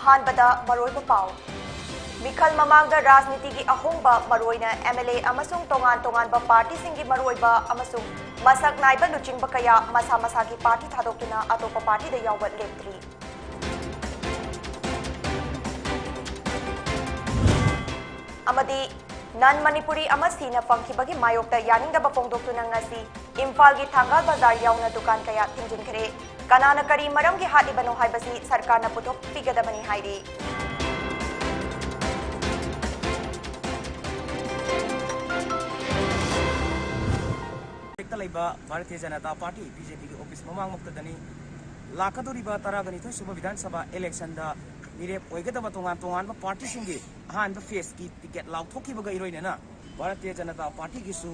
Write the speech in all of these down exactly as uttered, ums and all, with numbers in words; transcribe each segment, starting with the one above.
ꯑꯍꯥꯟꯕꯗ ꯃꯔꯨꯑꯣꯏꯕ ꯄꯥꯎ꯫ ꯃꯤꯈꯜ ꯃꯃꯥꯡꯗ ꯔꯥꯖꯅꯤꯇꯤꯒꯤ ꯑꯍꯣꯡꯕ, ꯃꯔꯨꯑꯣꯏꯅ ꯑꯦꯝ ꯑꯦꯜ ꯑꯦ ꯑꯃꯁꯨꯡ ꯇꯣꯉꯥꯟ ꯇꯣꯉꯥꯟꯕ ꯄꯥꯔꯇꯤꯁꯤꯡꯒꯤ ꯃꯔꯨꯑꯣꯏꯕ ꯑꯃꯁꯨꯡ ꯃꯁꯛ ꯅꯥꯏꯕ ꯂꯨꯆꯤꯡꯕ ꯀꯌꯥ ꯃꯁꯥ ꯃꯁꯥꯒꯤ ꯄꯥꯔꯇꯤ ꯊꯥꯗꯣꯛꯇꯨꯅ ꯑꯇꯣꯞꯄ ꯄꯥꯔꯇꯤꯗ ꯌꯥꯎꯕ ꯂꯦꯞꯇ꯭ꯔꯤ꯫ ꯑꯃꯗꯤ ꯅꯟ ꯃꯅꯤꯄꯨꯔꯤ ꯑꯃ ꯁꯤꯅ ꯐꯪꯈꯤꯕꯒꯤ ꯃꯥꯌꯣꯛꯇ ꯌꯥꯅꯤꯡꯗꯕ ꯐꯣꯡꯗꯣꯛꯇꯨꯅ ꯉꯁꯤ ꯏꯝꯐꯥꯜꯒꯤ ꯊꯪꯒꯥꯜ ꯕꯖꯥꯔ ꯌꯥꯎꯅ ꯗꯨꯀꯥꯟ ꯀꯌꯥ ꯊꯤꯡꯖꯤꯟꯈ꯭ꯔꯦ꯫ ꯀꯅꯥꯅ ꯀꯔꯤ ꯃꯔꯝꯒꯤ ꯍꯥꯠꯂꯤꯕꯅꯣ ꯍꯥꯏꯕꯁꯤ ꯁꯔꯀꯥꯔꯅ ꯄꯨꯊꯣꯛꯄꯤꯒꯗꯕꯅꯤ ꯍꯥꯏꯔꯤ꯫ ꯍꯦꯛꯇ ꯂꯩꯕ Bharatiya Janata party, B J ꯄꯤꯒꯤ ꯑꯣꯐꯤꯁ ꯃꯃꯥꯡꯃꯛꯇꯗꯅꯤ꯫ ꯂꯥꯛꯀꯗꯧꯔꯤꯕ ꯇꯔꯥꯒ ꯅꯤꯊꯣꯏ ꯁꯨꯕ ꯕꯤꯙꯥꯟ ꯁꯚꯥ ꯏꯂꯦꯛꯁꯟꯗ ꯃꯤꯔꯦꯞ ꯑꯣꯏꯒꯗꯕ ꯇꯣꯉꯥꯟ ꯇꯣꯉꯥꯟꯕ ꯄꯥꯔꯇꯤꯁꯤꯡꯒꯤ ꯑꯍꯥꯟꯕ ꯐꯦꯁꯀꯤ ꯇꯤꯀꯦꯠ ꯂꯥꯎꯊꯣꯛꯈꯤꯕꯒ ꯏꯔꯣꯏꯅꯅ ꯚꯥꯔꯇꯤꯌ ꯖꯅꯇꯥ ꯄꯥꯔꯇꯤꯒꯤꯁꯨ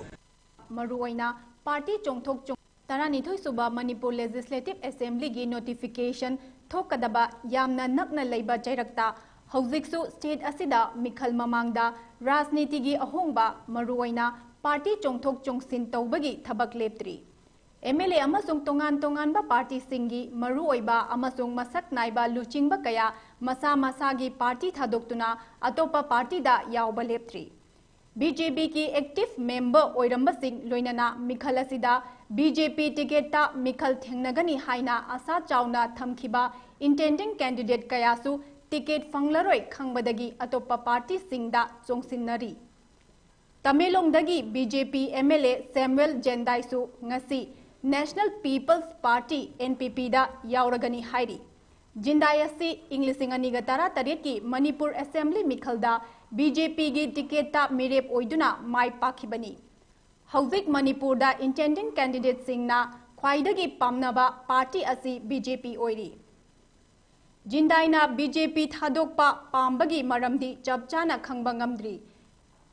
ꯃꯔꯨꯑꯣꯏꯅ ꯄꯥꯔꯇꯤ ꯆꯣꯡꯊꯣꯛ ꯆꯣꯡ-, ꯇꯔꯥꯅꯤꯊꯣꯏ ꯁꯨꯕ ꯃꯅꯤꯄꯨꯔ ꯂꯦꯖꯤꯁꯂꯦꯇꯤꯚ ꯑꯦꯁꯦꯝꯕ꯭ꯂꯤꯒꯤ ꯅꯣꯇꯤꯐꯤꯀꯦꯁꯟ ꯊꯣꯛꯀꯗꯕ ꯌꯥꯝꯅ ꯅꯛꯅ ꯂꯩꯕ ꯆꯩꯔꯛꯇ ꯍꯧꯖꯤꯛꯁꯨ ꯁ꯭ꯇꯦꯠ ꯑꯁꯤꯗ ꯃꯤꯈꯜ ꯃꯃꯥꯡꯗ ꯔꯥꯖꯅꯤꯇꯤꯒꯤ ꯑꯍꯣꯡꯕ, ꯃꯔꯨꯑꯣꯏꯅ ꯄꯥꯔꯇꯤ ꯆꯣꯡꯊꯣꯛ ꯆꯣꯡꯁꯤꯟ ꯇꯧꯕꯒꯤ ꯊꯕꯛ ꯂꯦꯞꯇ꯭ꯔꯤ꯫ ꯑꯦꯝ ꯑꯦꯜ ꯑꯦ ꯑꯃꯁꯨꯡ ꯇꯣꯉꯥꯟ ꯇꯣꯉꯥꯟꯕ ꯄꯥꯔꯇꯤꯁꯤꯡꯒꯤ ꯃꯔꯨꯑꯣꯏꯕ ꯑꯃꯁꯨꯡ ꯃꯁꯛ ꯅꯥꯏꯕ ꯂꯨꯆꯤꯡꯕ ꯀꯌꯥ ꯃꯁꯥ ꯃꯁꯥꯒꯤ ꯄꯥꯔꯇꯤ ꯊꯥꯗꯣꯛꯇꯨꯅ ꯑꯇꯣꯞꯄ ꯄꯥꯔꯇꯤꯗ ꯌꯥꯎꯕ ꯂꯦꯞꯇ꯭ꯔꯤ꯫ ꯕꯤ ꯖꯦ ꯄꯤꯒꯤ ꯑꯦꯛꯇꯤꯚ ꯃꯦꯝꯕꯔ ꯑꯣꯏꯔꯝꯕꯁꯤꯡ, ꯂꯣꯏꯅꯅ ꯃꯤꯈꯜ ꯑꯁꯤꯗ ꯕꯤ ꯖꯦ ꯄꯤ ꯇꯤꯀꯦꯠꯇ ꯃꯤꯈꯜ ꯊꯦꯡꯅꯒꯅꯤ ꯍꯥꯏꯅ ꯑꯁꯥ ꯆꯥꯎꯅ ꯊꯝꯈꯤꯕ ꯏꯟꯇꯦꯟꯗꯤꯡ ꯀꯦꯟꯗꯤꯗꯦꯠ ꯀꯌꯥꯁꯨ ꯇꯤꯀꯦꯠ ꯐꯪꯂꯔꯣꯏ ꯈꯪꯕꯗꯒꯤ ꯑꯇꯣꯞꯄ ꯄꯥꯔꯇꯤꯁꯤꯡꯗ ꯆꯣꯡꯁꯤꯟꯅꯔꯤ꯫ ꯇꯃꯦꯡꯂꯣꯡꯗꯒꯤ B J P M L A Samuel ꯖꯦꯟꯗꯥꯏꯁꯨ ꯉꯁꯤ national people's party, N P ꯄꯤꯗ ꯌꯥꯎꯔꯒꯅꯤ ꯍꯥꯏꯔꯤ꯫ ꯖꯤꯟꯗꯥꯏ ꯑꯁꯤ ꯏꯪ ꯂꯤꯁꯤꯡ ꯑꯅꯤꯒ ꯇꯔꯥꯇꯔꯦꯠꯀꯤ ꯃꯅꯤꯄꯨꯔ ꯑꯦꯁꯦꯝꯕ꯭ꯂꯤ ꯃꯤꯈꯜꯗ ꯕꯤ ꯖꯦ ꯄꯤꯒꯤ ꯇꯤꯀꯦꯠꯇ ꯃꯤꯔꯦꯞ ꯑꯣꯏꯗꯨꯅ ꯃꯥꯏ ꯄꯥꯛꯈꯤꯕꯅꯤ꯫ ꯍꯧꯖꯤꯛ ꯃꯅꯤꯄꯨꯔꯗ ꯏꯟꯇꯦꯟꯗꯤꯡ ꯀꯦꯟꯗꯤꯗꯦꯠꯁꯤꯡꯅ ꯈ꯭ꯋꯥꯏꯗꯒꯤ ꯄꯥꯝꯅꯕ ꯄꯥꯔꯇꯤ ꯑꯁꯤ ꯕꯤ ꯖꯦ ꯄꯤ ꯑꯣꯏꯔꯤ꯫ ꯖꯤꯟꯗꯥꯏꯅ ꯕꯤ ꯖꯦ ꯄꯤ ꯊꯥꯗꯣꯛꯄ ꯄꯥꯝꯕꯒꯤ ꯃꯔꯝꯗꯤ ꯆꯞ ꯆꯥꯅ ꯈꯪꯕ ꯉꯝꯗ꯭ꯔꯤ꯫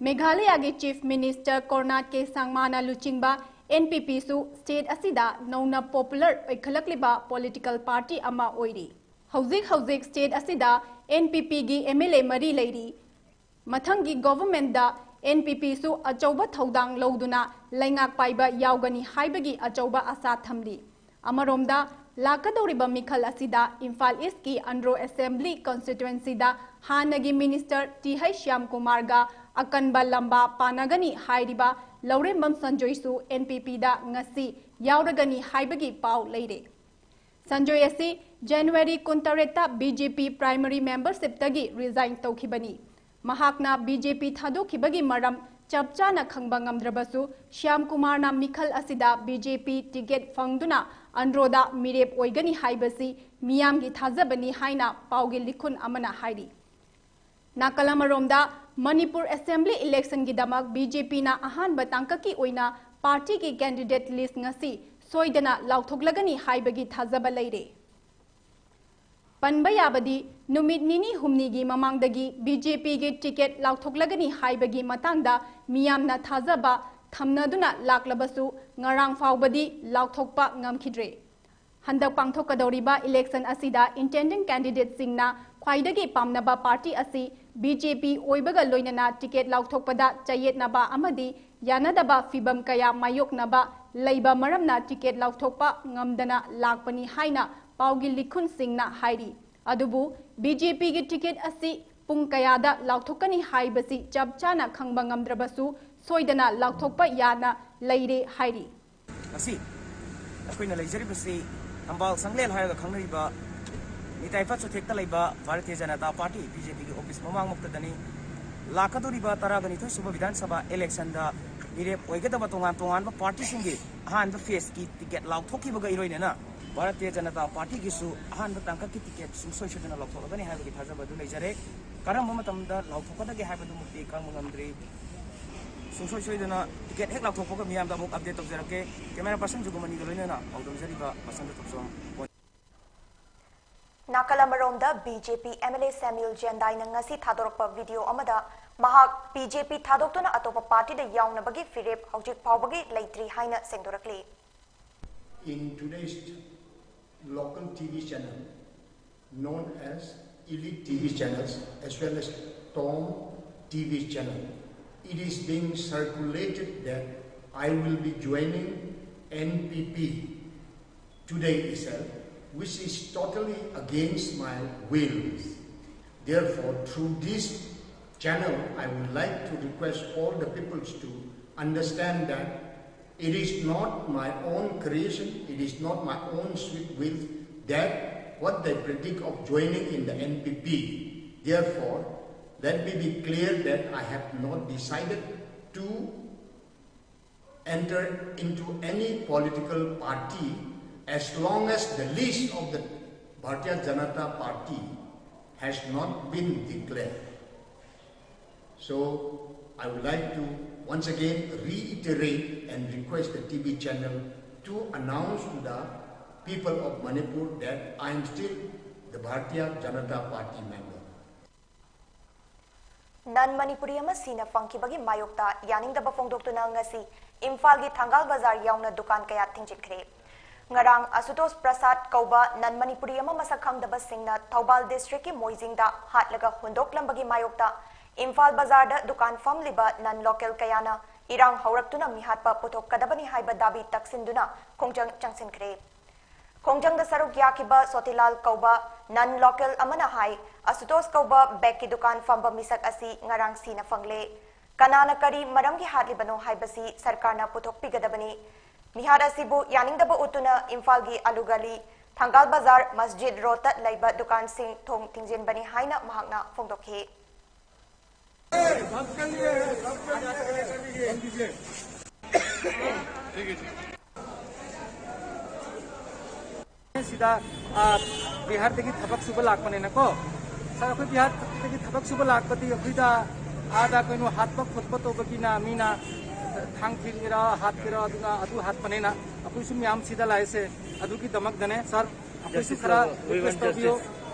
ꯃꯦꯘꯥꯂꯌꯥꯒꯤ ꯆꯤꯐ ꯃꯤꯅꯤꯁꯇꯔ ꯀꯣꯔꯅꯥꯠ ꯀꯦ ꯁꯥꯡꯃꯥꯅ ꯂꯨꯆꯤꯡꯕ ꯑꯦꯟ ꯄꯤ ꯄꯤꯁꯨ ꯁ꯭ꯇꯦꯠ ꯑꯁꯤꯗ ꯅꯧꯅ ꯄꯣꯄꯨꯂꯔ ꯑꯣꯏꯈꯠꯂꯛꯂꯤꯕ ꯄꯣꯂꯤꯇꯤꯀꯦꯜ ꯄꯥꯔꯇꯤ ꯑꯃ ꯑꯣꯏꯔꯤ꯫ ꯍꯧꯖꯤꯛ ꯍꯧꯖꯤꯛ ꯁ꯭ꯇꯦꯠ ꯑꯁꯤꯗ ꯑꯦꯟ ꯄꯤ ꯄꯤꯒꯤ ꯑꯦꯝ ꯑꯦꯜ ꯑꯦ ꯃꯔꯤ ꯂꯩꯔꯤ꯫ ꯃꯊꯪꯒꯤ ꯒꯣꯚꯔꯟꯃꯦꯟꯠꯗ ꯑꯦꯟ ꯄꯤ ꯄꯤꯁꯨ ꯑꯆꯧꯕ ꯊꯧꯗꯥꯡ ꯂꯧꯗꯨꯅ ꯂꯩꯉꯥꯛ ꯄꯥꯏꯕ ꯌꯥꯎꯒꯅꯤ ꯍꯥꯏꯕꯒꯤ ꯑꯆꯧꯕ ꯑꯁꯥ ꯊꯝꯂꯤ꯫ ꯑꯃꯔꯣꯝꯗ ꯂꯥꯛꯀꯗꯧꯔꯤꯕ ꯃꯤꯈꯜ ꯑꯁꯤꯗ ꯏꯝꯐꯥꯜ ꯏꯁꯀꯤ ꯑꯟꯗ꯭ꯔꯣ ꯑꯦꯁꯦꯝꯕ꯭ꯂꯤ ꯀꯟꯁꯇꯤꯇ꯭ꯋꯦꯟꯁꯤꯗ ꯍꯥꯟꯅꯒꯤ ꯃꯤꯅꯤꯁꯇꯔ ꯇꯤ ꯍꯩꯆ ꯁ꯭ꯌꯥꯝꯀꯨꯃꯥꯔꯒ ꯑꯀꯟꯕ ꯂꯝꯕꯥ ꯄꯥꯅꯒꯅꯤ ꯍꯥꯏꯔꯤꯕ ꯂꯧꯔꯦꯝꯕꯝ ꯁꯟꯖꯣꯏꯁꯨ ꯑꯦꯟ ꯄꯤ ꯄꯤꯗ ꯉꯁꯤ ꯌꯥꯎꯔꯒꯅꯤ ꯍꯥꯏꯕꯒꯤ ꯄꯥꯎ ꯂꯩꯔꯦ꯫ ꯁꯟꯖꯣꯏ ꯑꯁꯤ ꯖꯅꯋꯥꯔꯤ ꯀꯨꯟꯇꯔꯦꯠꯇ ꯕꯤ ꯖꯦ ꯄꯤ ꯄ꯭ꯔꯥꯏꯃꯔꯤ ꯃꯦꯝꯕꯔꯁꯤꯞꯇꯒꯤ ꯔꯤꯖꯥꯏꯟ ꯇꯧꯈꯤꯕꯅꯤ꯫ ꯃꯍꯥꯛꯅ ꯕꯤ ꯖꯦ ꯄꯤ ꯊꯥꯗꯣꯛꯈꯤꯕꯒꯤ ꯃꯔꯝ ꯆꯞ ꯆꯥꯅ ꯈꯪꯕ ꯉꯝꯗ꯭ꯔꯕꯁꯨ, ꯁ꯭ꯌꯥꯝ ꯀꯨꯃꯥꯔꯅ ꯃꯤꯈꯜ ꯑꯁꯤꯗ ꯕꯤ ꯖꯦ ꯄꯤ ꯇꯤꯀꯦꯠ ꯐꯪꯗꯨꯅ ꯑꯟꯗ꯭ꯔꯣꯗ ꯃꯤꯔꯦꯞ ꯑꯣꯏꯒꯅꯤ ꯍꯥꯏꯕꯁꯤ ꯃꯤꯌꯥꯝꯒꯤ ꯊꯥꯖꯕꯅꯤ ꯍꯥꯏꯅ ꯄꯥꯎꯒꯤ ꯂꯤꯈꯨꯟ ꯑꯃꯅ ꯍꯥꯏꯔꯤ꯫ ꯅꯥꯀꯜ ꯑꯃꯔꯣꯝꯗ, ꯃꯅꯤꯄꯨꯔ ꯑꯦꯁꯦꯝꯕ꯭ꯂꯤ ꯏꯂꯦꯛꯁꯟꯒꯤꯗꯃꯛ ꯕꯤ ꯖꯦ ꯄꯤꯅ ꯑꯍꯥꯟꯕ ꯇꯥꯡꯀꯛꯀꯤ ꯑꯣꯏꯅ ꯄꯥꯔꯇꯤꯒꯤ ꯀꯦꯟꯗꯤꯗꯦꯠ ꯂꯤꯁ ꯉꯁꯤ ꯁꯣꯏꯗꯅ ꯂꯥꯎꯊꯣꯛꯂꯒꯅꯤ ꯍꯥꯏꯕꯒꯤ ꯊꯥꯖꯕ ꯂꯩꯔꯦ꯫ ꯄꯟꯕ ꯌꯥꯕꯗꯤ, ꯅꯨꯃꯤꯠ ꯅꯤꯅꯤ ꯍꯨꯝꯅꯤꯒꯤ ꯃꯃꯥꯡꯗꯒꯤ ꯕꯤ ꯖꯦ ꯄꯤꯒꯤ ꯇꯤꯀꯦꯠ ꯂꯥꯎꯊꯣꯛꯂꯒꯅꯤ ꯍꯥꯏꯕꯒꯤ ꯃꯇꯥꯡꯗ ꯃꯤꯌꯥꯝꯅ ꯊꯥꯖꯕ ꯊꯝꯅꯗꯨꯅ ꯂꯥꯛꯂꯕꯁꯨ, ꯉꯔꯥꯡ ꯐꯥꯎꯕꯗꯤ ꯂꯥꯎꯊꯣꯛꯄ ꯉꯝꯈꯤꯗ꯭ꯔꯦ꯫ ꯍꯟꯗꯛ ꯄꯥꯡꯊꯣꯛꯀꯗꯧꯔꯤꯕ ꯏꯂꯦꯛꯁꯟ ꯑꯁꯤꯗ ꯏꯟꯇꯦꯟꯗꯤꯡ ꯀꯦꯟꯗꯤꯗꯦꯠꯁꯤꯡꯅ ꯈ꯭ꯋꯥꯏꯗꯒꯤ ꯄꯥꯝꯅꯕ ꯄꯥꯔꯇꯤ ꯑꯁꯤ ꯕꯤ ꯖꯦ ꯄꯤ ꯑꯣꯏꯕꯒ ꯂꯣꯏꯅꯅ ꯇꯤꯀꯦꯠ ꯂꯥꯎꯊꯣꯛꯄꯗ ꯆꯌꯦꯠꯅꯕ ꯑꯃꯗꯤ ꯌꯥꯅꯗꯕ ꯐꯤꯚꯝ ꯀꯌꯥ ꯃꯥꯌꯣꯛꯅꯕ ꯂꯩꯕ ꯃꯔꯝꯅ ꯇꯤꯀꯦꯠ ꯂꯥꯎꯊꯣꯛꯄ ꯉꯝꯗꯅ ꯂꯥꯛꯄꯅꯤ ꯍꯥꯏꯅ ꯄꯥꯎꯒꯤ ꯂꯤꯈꯨꯟꯁꯤꯡꯅ ꯍꯥꯏꯔꯤ꯫ ꯑꯗꯨꯕꯨ ꯕꯤ ꯖꯦ ꯄꯤꯒꯤ ꯇꯤꯀꯦꯠ ꯑꯁꯤ ꯄꯨꯡ ꯀꯌꯥꯗ ꯂꯥꯎꯊꯣꯛꯀꯅꯤ ꯍꯥꯏꯕꯁꯤ ꯆꯞ ꯆꯥꯅ ꯈꯪꯕ ꯉꯝꯗ꯭ꯔꯕꯁꯨ, ꯁꯣꯏꯗꯅ ꯂꯥꯎꯊꯣꯛꯄ ꯌꯥꯅ ꯂꯩꯔꯦ ꯍꯥꯏꯔꯤ꯫ ꯉꯁꯤ ꯑꯩꯈꯣꯏꯅ ꯂꯩꯖꯔꯤꯕꯁꯤ ꯊꯝꯕꯥꯜ ꯁꯪꯂꯦꯟ ꯍꯥꯏꯔꯒ ꯈꯪꯅꯔꯤꯕ ꯅꯤꯇꯥꯏ ꯐꯠ ꯆꯨꯊꯦꯛꯇ ꯂꯩꯕ Bharatiya Janata party, B J ꯄꯤꯒꯤ ꯑꯣꯐꯤꯁ ꯃꯃꯥꯡꯃꯛꯇꯗꯅꯤ꯫ ꯂꯥꯛꯀꯗꯧꯔꯤꯕ ꯇꯔꯥꯒ ꯅꯤꯊꯣꯏ ꯁꯨꯕ ꯕꯤꯙꯥꯟ ꯁꯚꯥ ꯏꯂꯦꯛꯁꯟꯗ ꯃꯤꯔꯦꯞ ꯑꯣꯏꯒꯗꯕ ꯇꯣꯉꯥꯟ ꯇꯣꯉꯥꯟꯕ ꯄꯥꯔꯇꯤꯁꯤꯡꯒꯤ ꯑꯍꯥꯟꯕ ꯐꯦꯁꯀꯤ ꯇꯤꯀꯦꯠ ꯂꯥꯎꯊꯣꯛꯈꯤꯕꯒ ꯏꯔꯣꯏꯅꯅ ꯚꯥꯔꯇꯤꯌ ꯖꯅꯇꯥ ꯄꯥꯔꯇꯤꯒꯤꯁꯨ ꯑꯍꯥꯟꯕ ꯇꯥꯡꯀꯛꯀꯤ ꯇꯤꯀꯦꯠ ꯁꯨꯡꯁꯣꯏ ꯁꯣꯏꯗꯅ ꯂꯥꯎꯊꯣꯛꯂꯒꯅꯤ ꯍꯥꯏꯕꯒꯤ ꯊꯥꯖꯕ ꯑꯗꯨ ꯂꯩꯖꯔꯦ꯫ ꯀꯔꯝꯕ ꯃꯇꯝꯗ ꯂꯥꯎꯊꯣꯛꯀꯗꯒꯦ ꯍꯥꯏꯕꯗꯨꯃꯛꯇꯤ ꯈꯪꯕ ꯉꯝꯗ꯭ꯔꯤ꯫ ꯁꯨꯡꯁꯣꯏ ꯁꯣꯏꯗꯅ ꯇꯤꯀꯦꯠ ꯍꯦꯛ ꯂꯥꯎꯊꯣꯛꯄꯒ ꯃꯤꯌꯥꯝꯗ ꯑꯃꯨꯛ ꯑꯞꯗꯦꯠ ꯇꯧꯖꯔꯛꯀꯦ꯫ ꯀꯦꯃꯦꯔꯥ ꯄꯥꯔꯁꯟ ꯖꯨꯒꯨꯃꯅꯤꯒ ꯂꯣꯏꯅꯅ ꯄꯥꯎꯗꯝꯖꯔꯤꯕ ꯕꯁꯟꯇ ꯊꯣꯛꯆꯣꯝ꯫ ꯅꯥꯀꯜ ꯑꯃꯔꯣꯝꯗ, B J P M L A Samuel ꯖꯦꯟꯗꯥꯏꯅ ꯉꯁꯤ ꯊꯥꯗꯣꯔꯛꯄ ꯚꯤꯗꯤꯑꯣ ꯑꯃꯗ ꯃꯍꯥꯛ ꯕꯤ ꯖꯦ ꯄꯤ ꯊꯥꯗꯣꯛꯇꯨꯅ ꯑꯇꯣꯞꯄ ꯄꯥꯔꯇꯤꯗ ꯌꯥꯎꯅꯕꯒꯤ ꯐꯤꯔꯦꯞ ꯍꯧꯖꯤꯛ ꯐꯥꯎꯕꯒꯤ ꯂꯩꯇ꯭ꯔꯤ ꯍꯥꯏꯅ ꯁꯦꯡꯗꯣꯔꯛꯂꯤ꯫ In today's local T V channel, known as Elite T V channels as well as Tom T V channel, it is being circulated that I will be joining N P P today itself, which is totally against my will. Therefore, through this channel, I would like to request all the peoples to understand that it is not my own creation, it is not my own sweet will that what they predict of joining in the N P P. Therefore, let me be clear that I have not decided to enter into any political party as long as the list of the Bharatiya Janata Party has not been declared. So I would like to once again reiterate and request the T V channel to announce to the people of Manipur that I am still the Bharatiya Janata Party member. ꯅꯟ ꯃꯅꯤꯄꯨꯔꯤ ꯑꯃ ꯁꯤꯅ ꯐꯪꯈꯤꯕꯒꯤ ꯃꯥꯌꯣꯛꯇ ꯌꯥꯅꯤꯡꯗꯕ ꯐꯣꯡꯗꯣꯛꯇꯨꯅ ꯉꯁꯤ ꯏꯝꯐꯥꯜꯒꯤ ꯊꯪꯒꯥꯜ ꯕꯖꯥꯔ ꯌꯥꯎꯅ ꯗꯨꯀꯥꯟ ꯀꯌꯥ ꯊꯤꯡꯖꯤꯟꯈ꯭ꯔꯦ꯫ ꯉꯔꯥꯡ ꯑꯁꯨꯇꯣꯁ ꯄ꯭ꯔꯁꯥꯗ ꯀꯧꯕ ꯅꯟ ꯃꯅꯤꯄꯨꯔꯤ ꯑꯃ ꯃꯁꯛ ꯈꯪꯗꯕꯁꯤꯡꯅ ꯊꯧꯕꯥꯜ ꯗꯤꯁꯇ꯭ꯔꯤꯛꯀꯤ ꯃꯣꯏꯖꯤꯡꯗ ꯍꯥꯠꯂꯒ ꯍꯨꯟꯗꯣꯛꯂꯝꯕꯒꯤ ꯃꯥꯌꯣꯛꯇ ꯏꯝꯐꯥꯜ ꯕꯖꯥꯔꯗ ꯗꯨꯀꯥꯟ ꯐꯝꯂꯤꯕ ꯅꯟ ꯂꯣꯀꯦꯜ ꯀꯌꯥꯅ ꯏꯔꯥꯡ ꯍꯧꯔꯛꯇꯨꯅ ꯃꯤꯍꯥꯠꯄ ꯄꯨꯊꯣꯛꯀꯗꯕꯅꯤ ꯍꯥꯏꯕ ꯗꯥꯕꯤ ꯇꯛꯁꯤꯟꯗꯨꯅ ꯈꯣꯡꯖꯪ ꯆꯪꯁꯤꯟꯈ꯭ꯔꯦ꯫ ꯈꯣꯡꯖꯪꯗ ꯁꯔꯨꯛ ꯌꯥꯈꯤꯕ ꯁꯣꯇꯤꯂꯥꯜ ꯀꯧꯕ ꯅꯟ ꯂꯣꯀꯦꯜ ꯑꯃꯅ ꯍꯥꯏ, ꯑꯁꯨꯇꯣꯁ ꯀꯧꯕ ꯕꯦꯛꯀꯤ ꯗꯨꯀꯥꯟ ꯐꯝꯕ ꯃꯤꯁꯛ ꯑꯁꯤ ꯉꯔꯥꯡ ꯁꯤꯅ ꯐꯪꯂꯦ꯫ ꯀꯅꯥꯅ ꯀꯔꯤ ꯃꯔꯝꯒꯤ ꯍꯥꯠꯂꯤꯕꯅꯣ ꯍꯥꯏꯕꯁꯤ ꯁꯔꯀꯥꯔꯅ ꯄꯨꯊꯣꯛꯄꯤꯒꯗꯕꯅꯤ꯫ ꯃꯤꯍꯥꯠ ꯑꯁꯤꯕꯨ ꯌꯥꯅꯤꯡꯗꯕ ꯎꯠꯇꯨꯅ ꯏꯝꯐꯥꯜꯒꯤ ꯑꯂꯨꯒꯂꯤ, ꯊꯪꯒꯥꯜ ꯕꯖꯥꯔ, ꯃꯁꯖꯤꯗ ꯔꯣꯗꯇ ꯂꯩꯕ ꯗꯨꯀꯥꯟꯁꯤꯡ ꯊꯣꯡ ꯊꯤꯡꯖꯤꯟꯕꯅꯤ ꯍꯥꯏꯅ ꯃꯍꯥꯛꯅ ꯐꯣꯡꯗꯣꯛꯈꯤ꯫ ꯁꯤꯗ ꯕꯤꯍꯥꯔꯗꯒꯤ ꯊꯕꯛ ꯁꯨꯕ ꯂꯥꯛꯄꯅꯦꯅꯀꯣ꯫ ꯁꯥꯔ, ꯑꯩꯈꯣꯏ ꯕꯤꯍꯥꯔꯗꯒꯤ ꯊꯕꯛ ꯁꯨꯕ ꯂꯥꯛꯄꯗꯤ ꯑꯩꯈꯣꯏꯗ ꯑꯥꯗ ꯀꯩꯅꯣ ꯍꯥꯠꯄ ꯈꯣꯠꯄ ꯇꯧꯕꯒꯤꯅ ꯃꯤꯅ ꯊꯥꯡ ꯊꯤꯟꯒꯦꯔꯥ ꯍꯥꯠꯀꯦꯔꯥ ꯑꯗꯨꯅ ꯑꯗꯨ ꯍꯥꯠꯄꯅꯦꯅ ꯑꯩꯈꯣꯏꯁꯨ ꯃꯌꯥꯝ ꯁꯤꯗ ꯂꯥꯛꯏꯁꯦ ꯑꯗꯨꯒꯤꯗꯃꯛꯇꯅꯦ꯫ ꯁꯥꯔ, ꯑꯩꯈꯣꯏꯁꯨ ꯈꯔ ꯔꯤꯀ꯭ꯋꯦꯁ ꯇꯧꯕꯤꯌꯨ꯫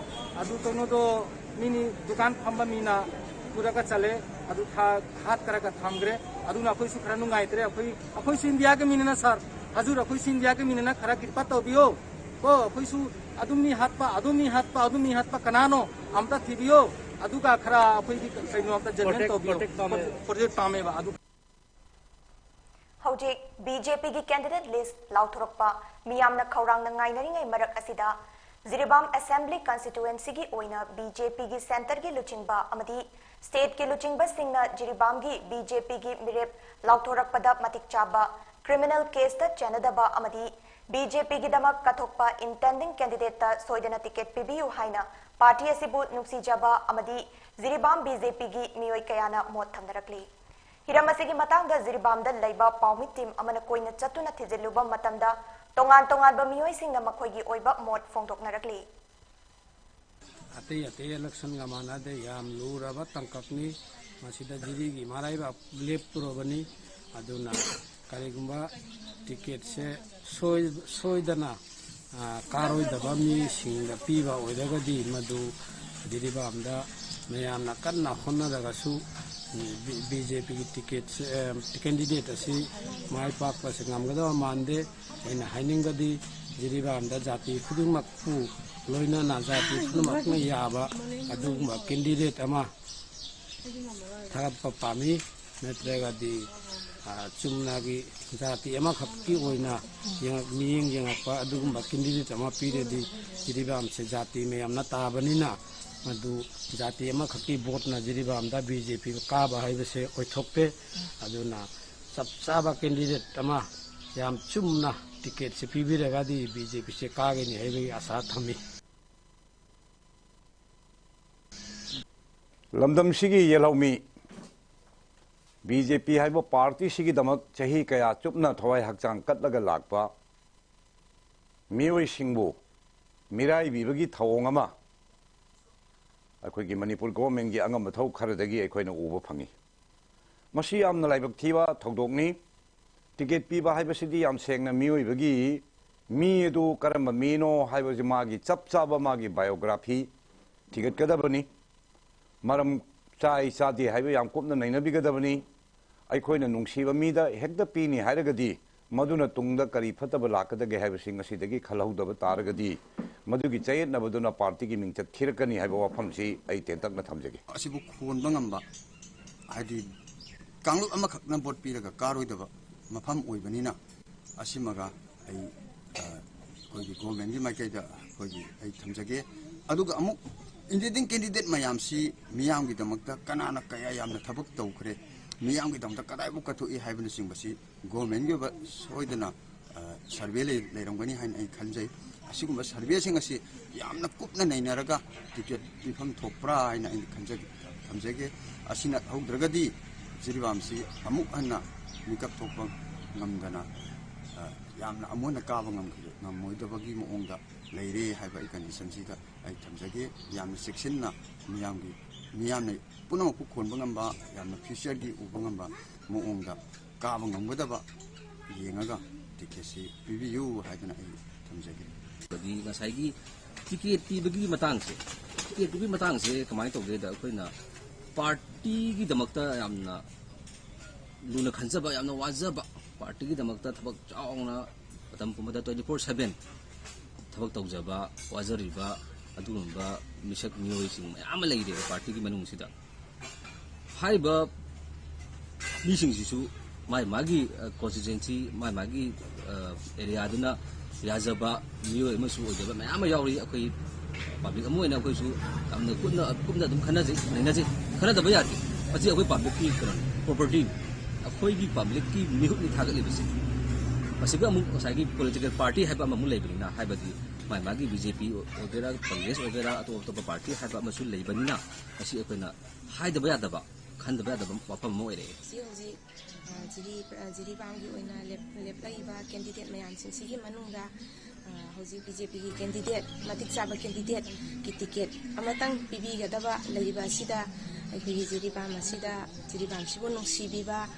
ꯑꯗꯨ ꯀꯩꯅꯣꯗꯣ ꯃꯤꯅꯤ ꯗꯨꯀꯥꯟ ꯐꯝꯕ ꯃꯤꯅ ꯄꯨꯔꯒ ꯆꯠꯂꯦ꯫ ꯑꯗꯨ ꯊꯥ- ꯍꯥꯠꯈ꯭ꯔꯒ ꯊꯝꯈ꯭ꯔꯦ꯫ ꯑꯗꯨꯅ ꯑꯩꯈꯣꯏꯁꯨ ꯈꯔ ꯅꯨꯡꯉꯥꯏꯇ꯭ꯔꯦ꯫ ꯑꯩꯈꯣꯏ ꯑꯩꯈꯣꯏꯁꯨ ꯏꯟꯗꯤꯌꯥꯒꯤ ꯃꯤꯅꯤꯅ ꯁꯥꯔ, ꯍꯖꯨꯔ ꯑꯩꯈꯣꯏꯁꯨ ꯏꯟꯗꯤꯌꯥꯒꯤ ꯃꯤꯅꯤꯅ ꯈꯔ ꯀ꯭ꯔꯤꯄꯥ ꯇꯧꯕꯤꯌꯣ ꯀꯣ꯫ ꯑꯩꯈꯣꯏꯁꯨ ꯑꯗꯨꯝ ꯃꯤ ꯍꯥꯠꯄ ꯑꯗꯨꯝ ꯃꯤ ꯍꯥꯠꯄ ꯑꯗꯨꯝ ꯃꯤ ꯍꯥꯠꯄ ꯀꯅꯥꯅꯣ ꯑꯝꯇ ꯊꯤꯕꯤꯌꯣ꯫ ꯑꯗꯨꯒ ꯈꯔ ꯑꯩꯈꯣꯏꯒꯤ ꯀꯩꯅꯣ ꯑꯝꯇ ꯖꯖꯃꯦꯟ ꯇꯧꯕꯤꯌꯣ꯫ ꯄ꯭ꯔꯣꯇꯦꯛ ꯄꯥꯝꯃꯦꯕ ꯑꯗꯨ ꯍꯧꯖꯤꯛ ꯕꯤ ꯖꯦ ꯄꯤꯒꯤ candidate list ꯂꯥꯎꯊꯣꯔꯛꯄ ꯃꯤꯌꯥꯝꯅ ꯈꯧꯔꯥꯡꯅ ꯉꯥꯏꯅꯔꯤꯉꯩ ꯃꯔꯛ ꯑꯁꯤꯗ, ꯖꯤꯔꯤꯕꯥꯝ Assembly Constituencyꯒꯤ ꯑꯣꯏꯅ ꯕꯤ ꯖꯦ ꯄꯤꯒꯤ centreꯒꯤ ꯂꯨꯆꯤꯡꯕ ꯑꯃꯗꯤ stateꯀꯤ ꯂꯨꯆꯤꯡꯕꯁꯤꯡꯅ ꯖꯤꯔꯤꯕꯥꯝꯒꯤ ꯕꯤ ꯖꯦ ꯄꯤꯒꯤ ꯃꯤꯔꯦꯞ ꯂꯥꯎꯊꯣꯔꯛꯄꯗ ꯃꯇꯤꯛ ꯆꯥꯕ criminal caseꯇ ꯆꯦꯟꯅꯗꯕ ꯑꯃꯗꯤ ꯕꯤ ꯖꯦ ꯄꯤꯒꯤꯗꯃꯛ ꯀꯠꯊꯣꯛꯄ intending candidateꯇ ꯁꯣꯏꯗꯅ ticket ꯄꯤꯕꯤꯌꯨ ꯍꯥꯏꯅ party ꯑꯁꯤꯕꯨ ꯅꯨꯡꯁꯤꯖꯕ ꯑꯃꯗꯤ ꯖꯤꯔꯤꯕꯥꯝ ꯕꯤ ꯖꯦ ꯄꯤꯒꯤ ꯃꯤꯑꯣꯏ ꯀꯌꯥꯅ ꯃꯣꯠ ꯊꯝꯅꯔꯛꯂꯤ꯫ ꯍꯤꯔꯝ ꯑꯁꯤꯒꯤ ꯃꯇꯥꯡꯗ ꯖꯤꯔꯤꯕꯥꯝꯗ ꯂꯩꯕ ꯄꯥꯎꯃꯤ team ꯑꯃꯅ ꯀꯣꯏꯅ ꯆꯠꯇꯨꯅ ꯊꯤꯖꯤꯜꯂꯨꯕ ꯃꯇꯝꯗ, ꯇꯣꯉꯥꯟ ꯇꯣꯉꯥꯟꯕ ꯃꯤꯑꯣꯏꯁꯤꯡꯅ ꯃꯈꯣꯏꯒꯤ ꯑꯣꯏꯕ ꯃꯣꯠ ꯐꯣꯡꯗꯣꯛꯅꯔꯛꯂꯤ꯫ ꯑꯇꯩ ꯑꯇꯩ electionꯒ ꯃꯥꯟꯅꯗꯦ, ꯌꯥꯝ ꯂꯨꯔꯕ ꯇꯥꯡꯀꯛꯅꯤ꯫ ꯃꯁꯤꯗ ꯖꯤꯔꯤꯒꯤ ꯃꯔꯥꯏꯕꯥꯛ ꯂꯦꯞꯇꯣꯔꯕꯅꯤ꯫ ꯑꯗꯨꯅ ꯀꯔꯤꯒꯨꯝꯕ ticketꯁꯦ ꯁꯣꯏ-, ꯁꯣꯏꯗꯅ, ꯑ, ꯀꯥꯔꯣꯏꯗꯕ ꯃꯤꯁꯤꯡꯗ ꯄꯤꯕ ꯑꯣꯏꯔꯒꯗꯤ, ꯃꯗꯨ ꯖꯤꯔꯤꯕꯥꯝꯗ ꯃꯌꯥꯝꯅ ꯀꯟꯅ ꯍꯣꯠꯅꯔꯒꯁꯨ, ꯎꯝ, ꯕꯤ-, ꯕꯤ ꯖꯦ ꯄꯤꯒꯤ ticketꯁꯦ, ꯑ, candidate ꯑꯁꯤ ꯃꯥꯏ ꯄꯥꯛꯄꯁꯦ ꯉꯝꯒꯗꯕ ꯃꯥꯟꯗꯦ꯫ ꯑꯩꯅ ꯍꯥꯏꯅꯤꯡꯕꯗꯤ, ꯖꯤꯔꯤꯕꯥꯝꯗ ꯖꯥꯇꯤ ꯈꯨꯗꯤꯡꯃꯛꯄꯨ ꯂꯣꯏꯅꯅ ꯖꯥꯇꯤ ꯄꯨꯝꯅꯃꯛꯅ ꯌꯥꯕ ꯑꯗꯨꯒꯨꯝꯕ candidate ꯑꯃ ꯊꯥꯒꯠꯄ ꯄꯥꯝꯃꯤ꯫ ꯅꯠꯇ꯭ꯔꯒꯗꯤ, ꯑ, ꯆꯨꯝꯅꯒꯤ ꯖꯥꯇꯤ ꯑꯃꯈꯛꯀꯤ ꯑꯣꯏꯅ ꯌꯦꯡꯉꯛ-, ꯃꯤꯠꯌꯦꯡ ꯌꯦꯡꯉꯛꯄ ꯑꯗꯨꯒꯨꯝꯕ candidate ꯑꯃ ꯄꯤꯔꯗꯤ, ꯖꯤꯔꯤꯕꯥꯝꯁꯦ ꯖꯥꯇꯤ ꯃꯌꯥꯝꯅ ꯇꯥꯕꯅꯤꯅ, ꯃꯗꯨ ꯖꯥꯇꯤ ꯑꯃꯈꯛꯀꯤ voteꯅ ꯖꯤꯔꯤꯕꯥꯝꯗ ꯕꯤ ꯖꯦ ꯄꯤ ꯀꯥꯕ ꯍꯥꯏꯕꯁꯦ ꯑꯣꯏꯊꯣꯛꯇꯦ꯫ ꯑꯗꯨꯅ ꯆꯞ ꯆꯥꯕ candidate ꯑꯃ ꯌꯥꯝ ꯆꯨꯝꯅ ticketꯁꯦ ꯄꯤꯕꯤꯔꯒꯗꯤ ꯕꯤ ꯖꯦ ꯄꯤꯁꯦ ꯀꯥꯒꯅꯤ ꯍꯥꯏꯕꯒꯤ ꯑꯥꯁꯥ ꯊꯝꯃꯤ꯫ ꯂꯝꯗꯝꯁꯤꯒꯤ ꯌꯦꯜꯍꯧꯃꯤ, ꯕꯤ ꯖꯦ ꯄꯤ ꯍꯥꯏꯕ partyꯁꯤꯒꯤꯗꯃꯛ ꯆꯍꯤ ꯀꯌꯥ ꯆꯨꯞꯅ ꯊꯋꯥꯏ ꯍꯛꯆꯥꯡ ꯀꯠꯂꯒ ꯂꯥꯛꯄ ꯃꯤꯑꯣꯏꯁꯤꯡꯕꯨ ꯃꯤꯔꯥꯏꯕꯤꯕꯒꯤ ꯊꯧꯑꯣꯡ ꯑꯃ ꯑꯩꯈꯣꯏꯒꯤ ꯃꯅꯤꯄꯨꯔ governmentꯀꯤ ꯑꯉꯝꯕ ꯊꯧ ꯈꯔꯗꯒꯤ ꯑꯩꯈꯣꯏꯅ ꯎꯕ ꯐꯪꯉꯤ꯫ ꯃꯁꯤ ꯌꯥꯝꯅ ꯂꯥꯏꯕꯛ ꯊꯤꯕ ꯊꯧꯗꯣꯛꯅꯤ꯫ Ticket ꯄꯤꯕ ꯍꯥꯏꯕꯁꯤꯗꯤ ꯌꯥꯝ ꯁꯦꯡꯅ ꯃꯤꯑꯣꯏꯕꯒꯤ ꯃꯤ ꯑꯗꯨ ꯀꯔꯝꯕ ꯃꯤꯅꯣ ꯍꯥꯏꯕꯁꯤ ꯃꯥꯒꯤ ꯆꯞ ꯆꯥꯕ ꯃꯥꯒꯤ biography ꯊꯤꯒꯠꯀꯗꯕꯅꯤ꯫ ꯃꯔꯝ ꯆꯥꯏ ꯆꯥꯗꯦ ꯍꯥꯏꯕ ꯌꯥꯝ ꯀꯨꯞꯅ ꯅꯩꯅꯕꯤꯒꯗꯕꯅꯤ꯫ ꯑꯩꯈꯣꯏꯅ ꯅꯨꯡꯁꯤꯕ ꯃꯤꯗ ꯍꯦꯛꯇ ꯄꯤꯅꯤ ꯍꯥꯏꯔꯒꯗꯤ, ꯃꯗꯨꯅ ꯇꯨꯡꯗ ꯀꯔꯤ ꯐꯠꯇꯕ ꯂꯥꯛꯀꯗꯒꯦ ꯍꯥꯏꯕꯁꯤ ꯉꯁꯤꯗꯒꯤ ꯈꯜꯍꯧꯗꯕ ꯇꯥꯔꯒꯗꯤ, ꯃꯗꯨꯒꯤ ꯆꯌꯦꯠꯅꯕꯗꯨꯅ partyꯒꯤ ꯃꯤꯡꯆꯠ ꯊꯤꯔꯛꯀꯅꯤ ꯍꯥꯏꯕ ꯋꯥꯐꯝꯁꯤ ꯑꯩ ꯇꯦꯟꯇꯛꯅ ꯊꯝꯖꯒꯦ꯫ ꯑꯁꯤꯕꯨ ꯈꯣꯟꯕ ꯉꯝꯕ, ꯍꯥꯏꯗꯤ ꯀꯥꯡꯂꯨꯞ ꯑꯃꯈꯛꯅ vote ꯄꯤꯔꯒ ꯀꯥꯔꯣꯏꯗꯕ, ꯃꯐꯝ ꯑꯣꯏꯕꯅꯤꯅ, ꯑꯁꯤꯃꯒ ꯑꯩ, ꯑ, ꯑꯩꯈꯣꯏꯒꯤ ꯒꯣꯔꯃꯦꯟꯒꯤ ꯃꯥꯏꯀꯩꯗ ꯑꯩꯈꯣꯏꯒꯤ ꯑꯩ ꯊꯝꯖꯒꯦ꯫ ꯑꯗꯨꯒ ꯑꯃꯨꯛ ꯏꯟꯗꯤꯄꯦꯟꯗꯦꯟ ꯀꯦꯟꯗꯤꯗꯦꯠ ꯃꯌꯥꯝꯁꯤ ꯃꯤꯌꯥꯝꯒꯤꯗꯃꯛꯇ ꯀꯅꯥꯅ ꯀꯌꯥ ꯌꯥꯝꯅ ꯊꯕꯛ ꯇꯧꯈ꯭ꯔꯦ, ꯃꯤꯌꯥꯝꯒꯤꯗꯃꯛꯇ ꯀꯗꯥꯏꯐꯥꯎ ꯀꯠꯊꯣꯛꯏ ꯍꯥꯏꯕꯅꯆꯤꯡꯕꯁꯤ ꯒꯣꯔꯃꯦꯟꯒꯤ ꯑꯣꯏꯕ ꯁꯣꯏꯗꯅ, ꯑ, ꯁꯔꯚꯦ ꯂꯩ-, ꯂꯩꯔꯝꯒꯅꯤ ꯍꯥꯏꯅ ꯑꯩ ꯈꯟꯖꯩ꯫ ꯑꯁꯤꯒꯨꯝꯕ ꯁꯔꯚꯦꯁꯤꯡ ꯑꯁꯤ ꯌꯥꯝꯅ ꯀꯨꯞꯅ ꯅꯩꯅꯔꯒ ꯇꯤꯀꯦꯠ ꯄꯤꯐꯝ ꯊꯣꯛꯄ꯭ꯔꯥ ꯍꯥꯏꯅ ꯑꯩꯅ ꯈꯟꯖꯒꯦ, ꯊꯝꯖꯒꯦ꯫ ꯑꯁꯤ ꯅꯠꯍꯧꯗ꯭ꯔꯒꯗꯤ ꯖꯤꯔꯤꯕꯥꯝꯁꯤ ꯑꯃꯨꯛ ꯍꯟꯅ ꯃꯤꯀꯞ ꯊꯣꯛꯄ ꯉꯝꯗꯅ, ꯑ, ꯌꯥꯝꯅ ꯑꯃꯨꯛ ꯍꯟꯅ ꯀꯥꯕ ꯉꯝꯈꯤꯗ-, ꯉꯝꯃꯣꯏꯗꯕꯒꯤ ꯃꯑꯣꯡꯗ ꯂꯩꯔꯦ ꯍꯥꯏꯕ ꯑꯩ ꯀꯟꯗꯤꯁꯟꯁꯤꯗ ꯑꯩ ꯊꯝꯖꯒꯦ꯫ ꯌꯥꯝꯅ ꯆꯦꯛꯁꯤꯟꯅ ꯃꯤꯌꯥꯝꯒꯤ, ꯃꯤꯌꯥꯝꯅ ꯄꯨꯝꯅꯃꯛꯄꯨ ꯈꯣꯟꯕ ꯉꯝꯕ, ꯌꯥꯝꯅ ꯐ꯭ꯌꯨꯆꯔꯒꯤ ꯎꯕ ꯉꯝꯕ ꯃꯑꯣꯡꯗ ꯀꯥꯕ ꯉꯝꯒꯗꯕ ꯌꯦꯡꯉꯒ ꯇꯤꯀꯦꯠꯁꯤ ꯄꯤꯕꯤꯌꯨ ꯍꯥꯏꯗꯅ ꯑꯩ ꯊꯝꯖꯒꯦ꯫ ꯑꯗꯒꯤ ꯉꯁꯥꯏꯒꯤ ꯇꯤꯀꯦꯠ ꯄꯤꯕꯒꯤ ꯃꯇꯥꯡꯁꯦ, ꯇꯤꯀꯦꯠ ꯄꯤꯕꯒꯤ ꯃꯇꯥꯡꯁꯦ ꯀꯃꯥꯏꯅ ꯇꯧꯒꯦꯗ, ꯑꯩꯈꯣꯏꯅ ꯄꯥꯔꯇꯤꯒꯤꯗꯃꯛꯇ ꯌꯥꯝꯅ ꯂꯨꯅ ꯈꯟꯖꯕ, ꯌꯥꯝꯅ ꯋꯥꯖꯕ, ꯄꯥꯔꯇꯤꯒꯤꯗꯃꯛꯇ ꯊꯕꯛ ꯆꯥꯎꯅ ꯃꯇꯝ ꯄꯨꯝꯕꯗ twenty four seven ꯊꯕꯛ ꯇꯧꯖꯕ, ꯋꯥꯖꯔꯤꯕ ꯑꯗꯨꯒꯨꯝꯕ ꯃꯤꯁꯛ ꯃꯤꯑꯣꯏꯁꯤꯡ ꯃꯌꯥꯝ ꯑꯃ ꯂꯩꯔꯦꯕ ꯄꯥꯔꯇꯤꯒꯤ ꯃꯅꯨꯡꯁꯤꯗ꯫ ꯍꯥꯏꯔꯤꯕ ꯃꯤꯁꯤꯡꯁꯤꯁꯨ ꯃꯥꯒꯤ ꯃꯥꯒꯤ, ꯑ, ꯀꯣꯟꯁꯇꯤꯇ꯭ꯋꯦꯟꯁꯤ, ꯃꯥꯒꯤ ꯃꯥꯒꯤ, ꯑ, ꯑꯦꯔꯤꯌꯥꯗꯨꯅ ꯌꯥꯖꯕ ꯃꯤꯑꯣꯏ ꯑꯃꯁꯨ ꯑꯣꯏꯖꯕ ꯃꯌꯥꯝ ꯑꯃ ꯌꯥꯎꯔꯤ꯫ ꯑꯩꯈꯣꯏ ꯄꯕ꯭ꯂꯤꯛ ꯑꯃ ꯑꯣꯏꯅ ꯑꯩꯈꯣꯏꯁꯨ ꯌꯥꯝꯅ ꯀꯨꯞꯅ, ꯀꯨꯞꯅ ꯑꯗꯨꯝ ꯈꯟꯅꯖꯩ, ꯅꯩꯅꯖꯩ꯫ ꯈꯟꯅꯗꯕ ꯌꯥꯗꯦ꯫ ꯃꯁꯤ ꯑꯩꯈꯣꯏ ꯄꯕ꯭ꯂꯤꯛꯀꯤ ꯀꯩꯅꯣꯅꯤ, ꯄ꯭ꯔꯣꯄꯔꯇꯤꯅꯤ꯫ ꯑꯩꯈꯣꯏꯒꯤ ꯄꯕ꯭ꯂꯤꯛꯀꯤ ꯃꯤꯍꯨꯠꯅꯤ ꯊꯥꯒꯠꯂꯤꯕꯁꯦ꯫ ꯃꯁꯤꯒ ꯑꯃꯨꯛ ꯉꯁꯥꯏꯒꯤ ꯄꯣꯂꯤꯇꯤꯀꯦꯜ ꯄꯥꯔꯇꯤ ꯍꯥꯏꯕ ꯑꯃꯃꯨꯛ ꯂꯩꯕꯅꯤꯅ, ꯍꯥꯏꯕꯗꯤ ꯃꯥꯒꯤ ꯃꯥꯒꯤ ꯕꯤ ꯖꯦ ꯄꯤ ꯑꯣꯏꯒꯦꯔꯥ, ꯀꯪꯒ꯭ꯔꯦꯁ ꯑꯣꯏꯒꯦꯔꯥ, ꯑꯇꯣꯞ ꯑꯇꯣꯞꯄ ꯄꯥꯔꯇꯤ ꯍꯥꯏꯕ ꯑꯃꯁꯨ ꯂꯩꯕꯅꯤꯅ, ꯃꯁꯤ ꯑꯩꯈꯣꯏꯅ ꯍꯥꯏꯗꯕ ꯌꯥꯗꯕ, ꯈꯟꯗꯕ ꯌꯥꯗꯕ ꯋꯥꯐꯝ ꯑꯃ ꯑꯣꯏꯔꯛꯑꯦ꯫ ꯍꯧꯖꯤꯛ ꯍꯧꯖꯤꯛ, ꯑ, ꯖꯤꯔꯤ-, ꯑ, ꯖꯤꯔꯤꯕꯥꯝꯒꯤ ꯑꯣꯏꯅ ꯂꯦꯞ-, ꯂꯦꯞꯂꯛꯏꯕ ꯀꯦꯟꯗꯤꯗꯦꯠ ꯃꯌꯥꯝꯁꯤꯡꯁꯤꯒꯤ ꯃꯅꯨꯡꯗ, ꯑ, ꯍꯧꯖꯤꯛ ꯕꯤ ꯖꯦ ꯄꯤꯒꯤ ꯀꯦꯟꯗꯤꯗꯦꯠ, ꯃꯇꯤꯛ ꯆꯥꯕ ꯀꯦꯟꯗꯤꯗꯦꯠꯀꯤ ꯇꯤꯀꯦꯠ ꯑꯃꯇꯪ ꯄꯤꯕꯤꯒꯗꯕ ꯂꯩꯔꯤꯕ ꯑꯁꯤꯗ, ꯑꯩꯈꯣꯏꯒꯤ ꯖꯤꯔꯤꯕꯥꯝ ꯑꯁꯤꯗ, ꯖꯤꯔꯤꯕꯥꯝꯁꯤꯕꯨ ꯅꯨꯡꯁꯤꯕꯤꯕ,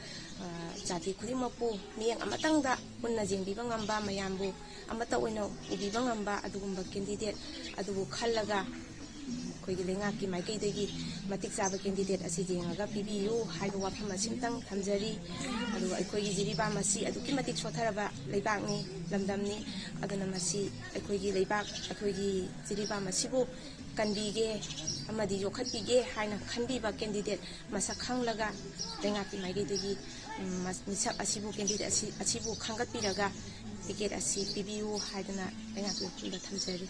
ꯑ, ꯖꯥꯇꯤ ꯈꯨꯗꯤꯡꯃꯛꯄꯨ ꯃꯤꯠꯌꯦꯡ ꯑꯃꯇꯪꯗ ꯃꯨꯟꯅ ꯌꯦꯡꯕꯤꯕ ꯉꯝꯕ, ꯃꯌꯥꯝꯕꯨ ꯑꯃꯠꯇ ꯑꯣꯏꯅ ꯎꯕꯤꯕ ꯉꯝꯕ ꯑꯗꯨꯒꯨꯝꯕ ꯀꯦꯟꯗꯤꯗꯦꯠ ꯑꯗꯨꯕꯨ ꯈꯜꯂꯒ, ꯑꯩꯈꯣꯏꯒꯤ ꯂꯩꯉꯥꯛꯀꯤ ꯃꯥꯏꯀꯩꯗꯒꯤ ꯃꯇꯤꯛ ꯆꯥꯕ ꯀꯦꯟꯗꯤꯗꯦꯠ ꯑꯁꯤ ꯌꯦꯡꯉꯒ ꯄꯤꯕꯤꯌꯨ ꯍꯥꯏꯕ ꯋꯥꯐꯝ ꯑꯁꯤꯃꯇꯪ ꯊꯝꯖꯔꯤ꯫ ꯑꯗꯨꯒ ꯑꯩꯈꯣꯏꯒꯤ ꯖꯤꯔꯤꯕꯥꯝ ꯑꯁꯤ ꯑꯗꯨꯛꯀꯤ ꯃꯇꯤꯛ ꯁꯣꯠꯊꯔꯕ ꯂꯩꯕꯥꯛꯅꯤ, ꯂꯝꯗꯝꯅꯤ꯫ ꯑꯗꯨꯅ ꯃꯁꯤ ꯑꯩꯈꯣꯏꯒꯤ ꯂꯩꯕꯥꯛ, ꯑꯩꯈꯣꯏꯒꯤ ꯖꯤꯔꯤꯕꯥꯝ ꯑꯁꯤꯕꯨ ꯀꯟꯕꯤꯒꯦ ꯑꯃꯗꯤ ꯌꯣꯛꯈꯠꯄꯤꯒꯦ ꯍꯥꯏꯅ ꯈꯟꯕꯤꯕ ꯀꯦꯟꯗꯤꯗꯦꯠ ꯃꯁꯛ ꯈꯪꯂꯒ ꯂꯩꯉꯥꯛꯀꯤ ꯃꯥꯏꯀꯩꯗꯒꯤ ꯎꯝ, ꯃꯤꯁꯛ ꯑꯁꯤꯕꯨ, ꯀꯦꯟꯗꯤꯗꯦꯠ ꯑꯁꯤ, ꯑꯁꯤꯕꯨ ꯈꯟꯒꯠꯄꯤꯔꯒ ꯇꯤꯀꯦꯠ ꯑꯁꯤ ꯄꯤꯕꯤꯌꯨ ꯍꯥꯏꯗꯅ ꯂꯩꯉꯥꯛꯀꯤ ꯃꯐꯝꯗ ꯊꯝꯖꯔꯤ꯫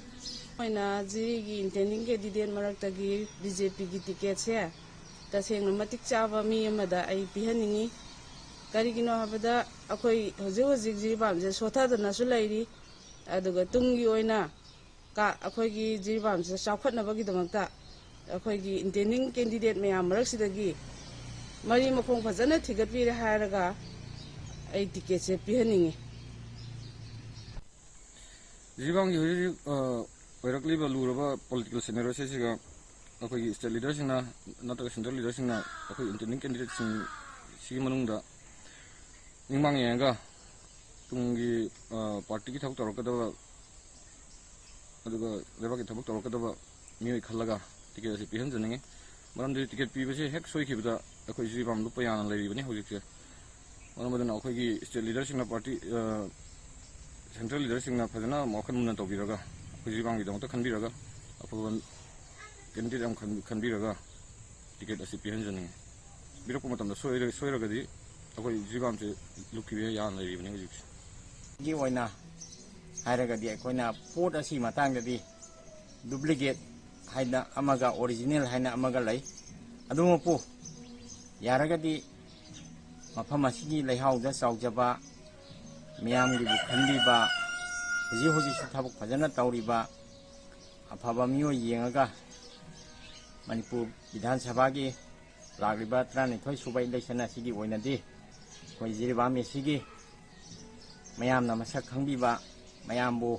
ꯑꯣꯏꯅ ꯖꯤꯔꯤꯒꯤ ꯏꯟꯇꯦꯟꯗꯤꯡ ꯀꯦꯟꯗꯤꯗꯦꯠ ꯃꯔꯛꯇꯒꯤ ꯕꯤ ꯖꯦ ꯄꯤꯒꯤ ꯇꯤꯀꯦꯠꯁꯦ ꯇꯁꯦꯡꯅ ꯃꯇꯤꯛ ꯆꯥꯕ ꯃꯤ ꯑꯃꯗ ꯑꯩ ꯄꯤꯍꯟꯅꯤꯡꯉꯤ꯫ ꯀꯔꯤꯒꯤꯅꯣ ꯍꯥꯏꯕꯗ ꯑꯩꯈꯣꯏ ꯍꯧꯖꯤꯛ ꯍꯧꯖꯤꯛ ꯖꯤꯔꯤꯕꯥꯝꯁꯦ ꯁꯣꯠꯊꯗꯅꯁꯨ ꯂꯩꯔꯤ꯫ ꯑꯗꯨꯒ ꯇꯨꯡꯒꯤ ꯑꯣꯏꯅ ꯀ-, ꯑꯩꯈꯣꯏꯒꯤ ꯖꯤꯔꯤꯕꯥꯝꯁꯤꯗ ꯆꯥꯎꯈꯠꯅꯕꯒꯤꯗꯃꯛꯇ ꯑꯩꯈꯣꯏꯒꯤ ꯏꯟꯇꯦꯟꯗꯤꯡ ꯀꯦꯟꯗꯤꯗꯦꯠ ꯃꯌꯥꯝ ꯃꯔꯛꯁꯤꯗꯒꯤ ꯃꯔꯤ ꯃꯈꯣꯡ ꯐꯖꯅ ꯊꯤꯒꯠꯄꯤꯔꯦ ꯍꯥꯏꯔꯒ ꯑꯩ ꯇꯤꯀꯦꯠꯁꯦ ꯄꯤꯍꯟꯅꯤꯡꯉꯤ꯫ ꯖꯤꯔꯤꯕꯥꯝꯒꯤ ꯍꯧꯖꯤꯛ ꯍꯧꯖꯤꯛ, ꯑ, ꯑꯣꯏꯔꯛꯂꯤꯕ ꯂꯨꯔꯕ ꯄꯣꯂꯤꯇꯤꯀꯦꯜ ꯁꯤꯅꯦꯔꯤꯑꯣꯁꯤꯒ ꯑꯩꯈꯣꯏꯒꯤ ꯁ꯭ꯇꯦꯠ ꯂꯤꯗꯔꯁꯤꯡꯅ ꯅꯠꯇ꯭ꯔꯒ ꯁꯦꯟꯇ꯭ꯔꯦꯜ ꯂꯤꯗꯔꯁꯤꯡꯅ ꯑꯩꯈꯣꯏ ꯏꯟꯇꯦꯟꯗꯤꯡ ꯀꯦꯟꯗꯤꯗꯦꯠꯁꯤꯡꯁꯤꯒꯤ ꯃꯅꯨꯡꯗ ꯅꯤꯡꯃꯥꯡ ꯌꯦꯡꯉꯒ ꯇꯨꯡꯒꯤ, ꯑ, ꯄꯥꯔꯇꯤꯒꯤ ꯊꯕꯛ ꯇꯧꯔꯛꯀꯗꯕ, ꯑꯗꯨꯒ ꯂꯩꯕꯥꯛꯀꯤ ꯊꯕꯛ ꯇꯧꯔꯛꯀꯗꯕ ꯃꯤꯑꯣꯏ ꯈꯜꯂꯒ ꯇꯤꯀꯦꯠ ꯑꯁꯤ ꯄꯤꯍꯟꯖꯅꯤꯡꯉꯤ꯫ ꯃꯔꯝꯗꯤ ꯇꯤꯀꯦꯠ ꯄꯤꯕꯁꯦ ꯍꯦꯛ ꯁꯣꯏꯈꯤꯕꯗ ꯑꯩꯈꯣꯏ ꯖꯤꯔꯤꯕꯥꯝ ꯂꯨꯞꯄ ꯌꯥꯅ ꯂꯩꯔꯤꯕꯅꯤ ꯍꯧꯖꯤꯛꯁꯦ꯫ ꯃꯔꯝ ꯑꯗꯨꯅ ꯑꯩꯈꯣꯏꯒꯤ ꯁ꯭ꯇꯦꯠ ꯂꯤꯗꯔꯁꯤꯡꯅ ꯄꯥꯔꯇꯤ, ꯑ, ꯁꯦꯟꯇ꯭ꯔꯦꯜ ꯂꯤꯗꯔꯁꯤꯡꯅ ꯐꯖꯅ ꯋꯥꯈꯜ ꯃꯨꯟꯅ ꯇꯧꯕꯤꯔꯒ ꯑꯩꯈꯣꯏ ꯖꯤꯔꯤꯕꯥꯝꯒꯤꯗꯃꯛꯇ ꯈꯟꯕꯤꯔꯒ ꯑꯐꯕ ꯀꯦꯟꯗꯤꯗꯦꯠ ꯑꯃ ꯈꯟ-, ꯈꯟꯕꯤꯔꯒ ꯇꯤꯀꯦꯠ ꯑꯁꯤ ꯄꯤꯍꯟꯖꯅꯤꯡꯉꯤ꯫ ꯄꯤꯔꯛꯄ ꯃꯇꯝꯗ ꯁꯣꯏꯔ-, ꯁꯣꯏꯔꯒꯗꯤ ꯑꯩꯈꯣꯏ ꯖꯤꯔꯤꯕꯥꯝꯁꯦ ꯂꯨꯞꯈꯤꯕ ꯌꯥꯅ ꯂꯩꯔꯤꯕꯅꯤ ꯍꯧꯖꯤꯛꯁꯦ꯫ ꯒꯤ ꯑꯣꯏꯅ ꯍꯥꯏꯔꯒꯗꯤ ꯑꯩꯈꯣꯏꯅ ꯄꯣꯠ ꯑꯁꯤꯒꯤ ꯃꯇꯥꯡꯗꯗꯤ ꯗꯨꯄ꯭ꯂꯤꯀꯦꯠ ꯍꯥꯏꯅ ꯑꯃꯒ ꯑꯣꯔꯤꯖꯤꯅꯦꯜ ꯍꯥꯏꯅ ꯑꯃꯒ ꯂꯩ꯫ ꯑꯗꯨꯃꯛꯄꯨ ꯌꯥꯔꯒꯗꯤ ꯃꯐꯝ ꯑꯁꯤꯒꯤ ꯂꯩꯍꯥꯎꯗ ꯆꯥꯎꯖꯕ, ꯃꯤꯌꯥꯝꯒꯤꯕꯨ ꯈꯟꯕꯤꯕ, ꯍꯧꯖꯤꯛ ꯍꯧꯖꯤꯛꯁꯨ ꯊꯕꯛ ꯐꯖꯅ ꯇꯧꯔꯤꯕ ꯑꯐꯕ ꯃꯤꯑꯣꯏ ꯌꯦꯡꯉꯒ ꯃꯅꯤꯄꯨꯔ ꯕꯤꯙꯥꯟ ꯁꯚꯥꯒꯤ ꯂꯥꯛꯂꯤꯕ ꯇꯔꯥꯅꯤꯊꯣꯏ ꯁꯨꯕ ꯏꯂꯦꯛꯁꯟ ꯑꯁꯤꯒꯤ ꯑꯣꯏꯅꯗꯤ ꯑꯩꯈꯣꯏ ꯖꯤꯔꯤꯕꯥꯝ ꯑꯦ ꯁꯤꯒꯤ ꯃꯌꯥꯝꯅ ꯃꯁꯛ ꯈꯪꯕꯤꯕ, ꯃꯌꯥꯝꯕꯨ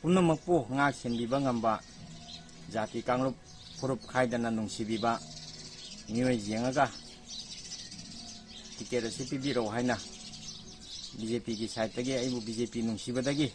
ꯄꯨꯝꯅꯃꯛꯄꯨ ꯉꯥꯛ ꯁꯦꯟꯕꯤꯕ ꯉꯝꯕ, ꯖꯥꯇꯤ ꯀꯥꯡꯂꯨꯞ ꯐꯨꯔꯨꯞ ꯈꯥꯏꯗꯅ ꯅꯨꯡꯁꯤꯕꯤꯕ ꯃꯤꯑꯣꯏ ꯌꯦꯡꯉꯒ ꯇꯤꯀꯦꯠ ꯑꯁꯤ ꯄꯤꯕꯤꯔꯛꯎ ꯍꯥꯏꯅ ꯕꯤ ꯖꯦ ꯄꯤꯒꯤ ꯁꯥꯏꯠꯇꯒꯤ, ꯑꯩꯕꯨ ꯕꯤ ꯖꯦ ꯄꯤ ꯅꯨꯡꯁꯤꯕꯗꯒꯤ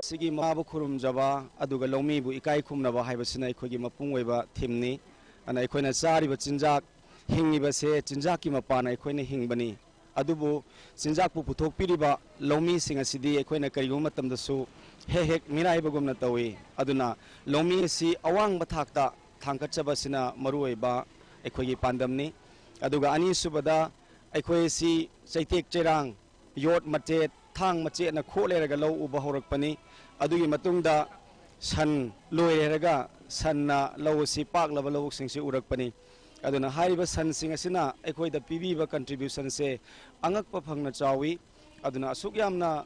ꯁꯤꯒꯤ ꯃꯥꯕꯨ ꯈꯨꯔꯨꯝꯖꯕ ꯑꯗꯨꯒ ꯂꯧꯃꯤꯕꯨ ꯏꯀꯥꯏ ꯈꯨꯝꯅꯕ ꯍꯥꯏꯕꯁꯤꯅ ꯑꯩꯈꯣꯏꯒꯤ ꯃꯄꯨꯡ ꯑꯣꯏꯕ ꯊꯤꯝꯅꯤ꯫ ꯑꯗꯨꯅ ꯑꯩꯈꯣꯏꯅ ꯆꯥꯔꯤꯕ ꯆꯤꯟꯖꯥꯛ, ꯍꯤꯡꯉꯤꯕꯁꯦ ꯆꯤꯟꯖꯥꯛꯀꯤ ꯃꯄꯥꯟꯅ ꯑꯩꯈꯣꯏꯅ ꯍꯤꯡꯕꯅꯤ꯫ ꯑꯗꯨꯕꯨ ꯆꯤꯟꯖꯥꯛꯄꯨ ꯄꯨꯊꯣꯛꯄꯤꯔꯤꯕ ꯂꯧꯃꯤꯁꯤꯡ ꯑꯁꯤꯗꯤ ꯑꯩꯈꯣꯏꯅ ꯀꯔꯤꯒꯨꯝꯕ ꯃꯇꯝꯗꯁꯨ ꯍꯦꯛ ꯍꯦꯛ ꯃꯤꯔꯥꯏꯕꯒꯨꯝꯅ ꯇꯧꯏ꯫ ꯑꯗꯨꯅ ꯂꯧꯃꯤ ꯑꯁꯤ ꯑꯋꯥꯡꯕ ꯊꯥꯛꯇ ꯊꯥꯡꯒꯠꯆꯕꯁꯤꯅ ꯃꯔꯨꯑꯣꯏꯕ ꯑꯩꯈꯣꯏꯒꯤ ꯄꯥꯟꯗꯝꯅꯤ꯫ ꯑꯗꯨꯒ ꯑꯅꯤꯁꯨꯕꯗ, ꯑꯩꯈꯣꯏ ꯑꯁꯤ ꯆꯩꯇꯦꯛ ꯆꯩꯔꯥꯡ, ꯌꯣꯠ ꯃꯆꯦꯠ, ꯊꯥꯡ ꯃꯆꯦꯠꯅ ꯈꯣꯠ ꯂꯩꯔꯒ ꯂꯧ ꯎꯕ ꯍꯧꯔꯛꯄꯅꯤ꯫ ꯑꯗꯨꯒꯤ ꯃꯇꯨꯡꯗ ꯁꯟ ꯂꯣꯏꯔꯦ ꯍꯥꯏꯔꯒ ꯁꯟꯅ ꯂꯧ ꯑꯁꯤ ꯄꯥꯛꯂꯕ ꯂꯧꯕꯨꯛꯁꯤꯡꯁꯤ ꯎꯔꯛꯄꯅꯤ꯫ ꯑꯗꯨꯅ ꯍꯥꯏꯔꯤꯕ ꯁꯟꯁꯤꯡ ꯑꯁꯤꯅ ꯑꯩꯈꯣꯏꯗ ꯄꯤꯕꯤꯕ contributionꯁꯦ ꯑꯉꯛꯄ ꯐꯪꯅ ꯆꯥꯎꯏ꯫ ꯑꯗꯨꯅ ꯑꯁꯨꯛ ꯌꯥꯝꯅ,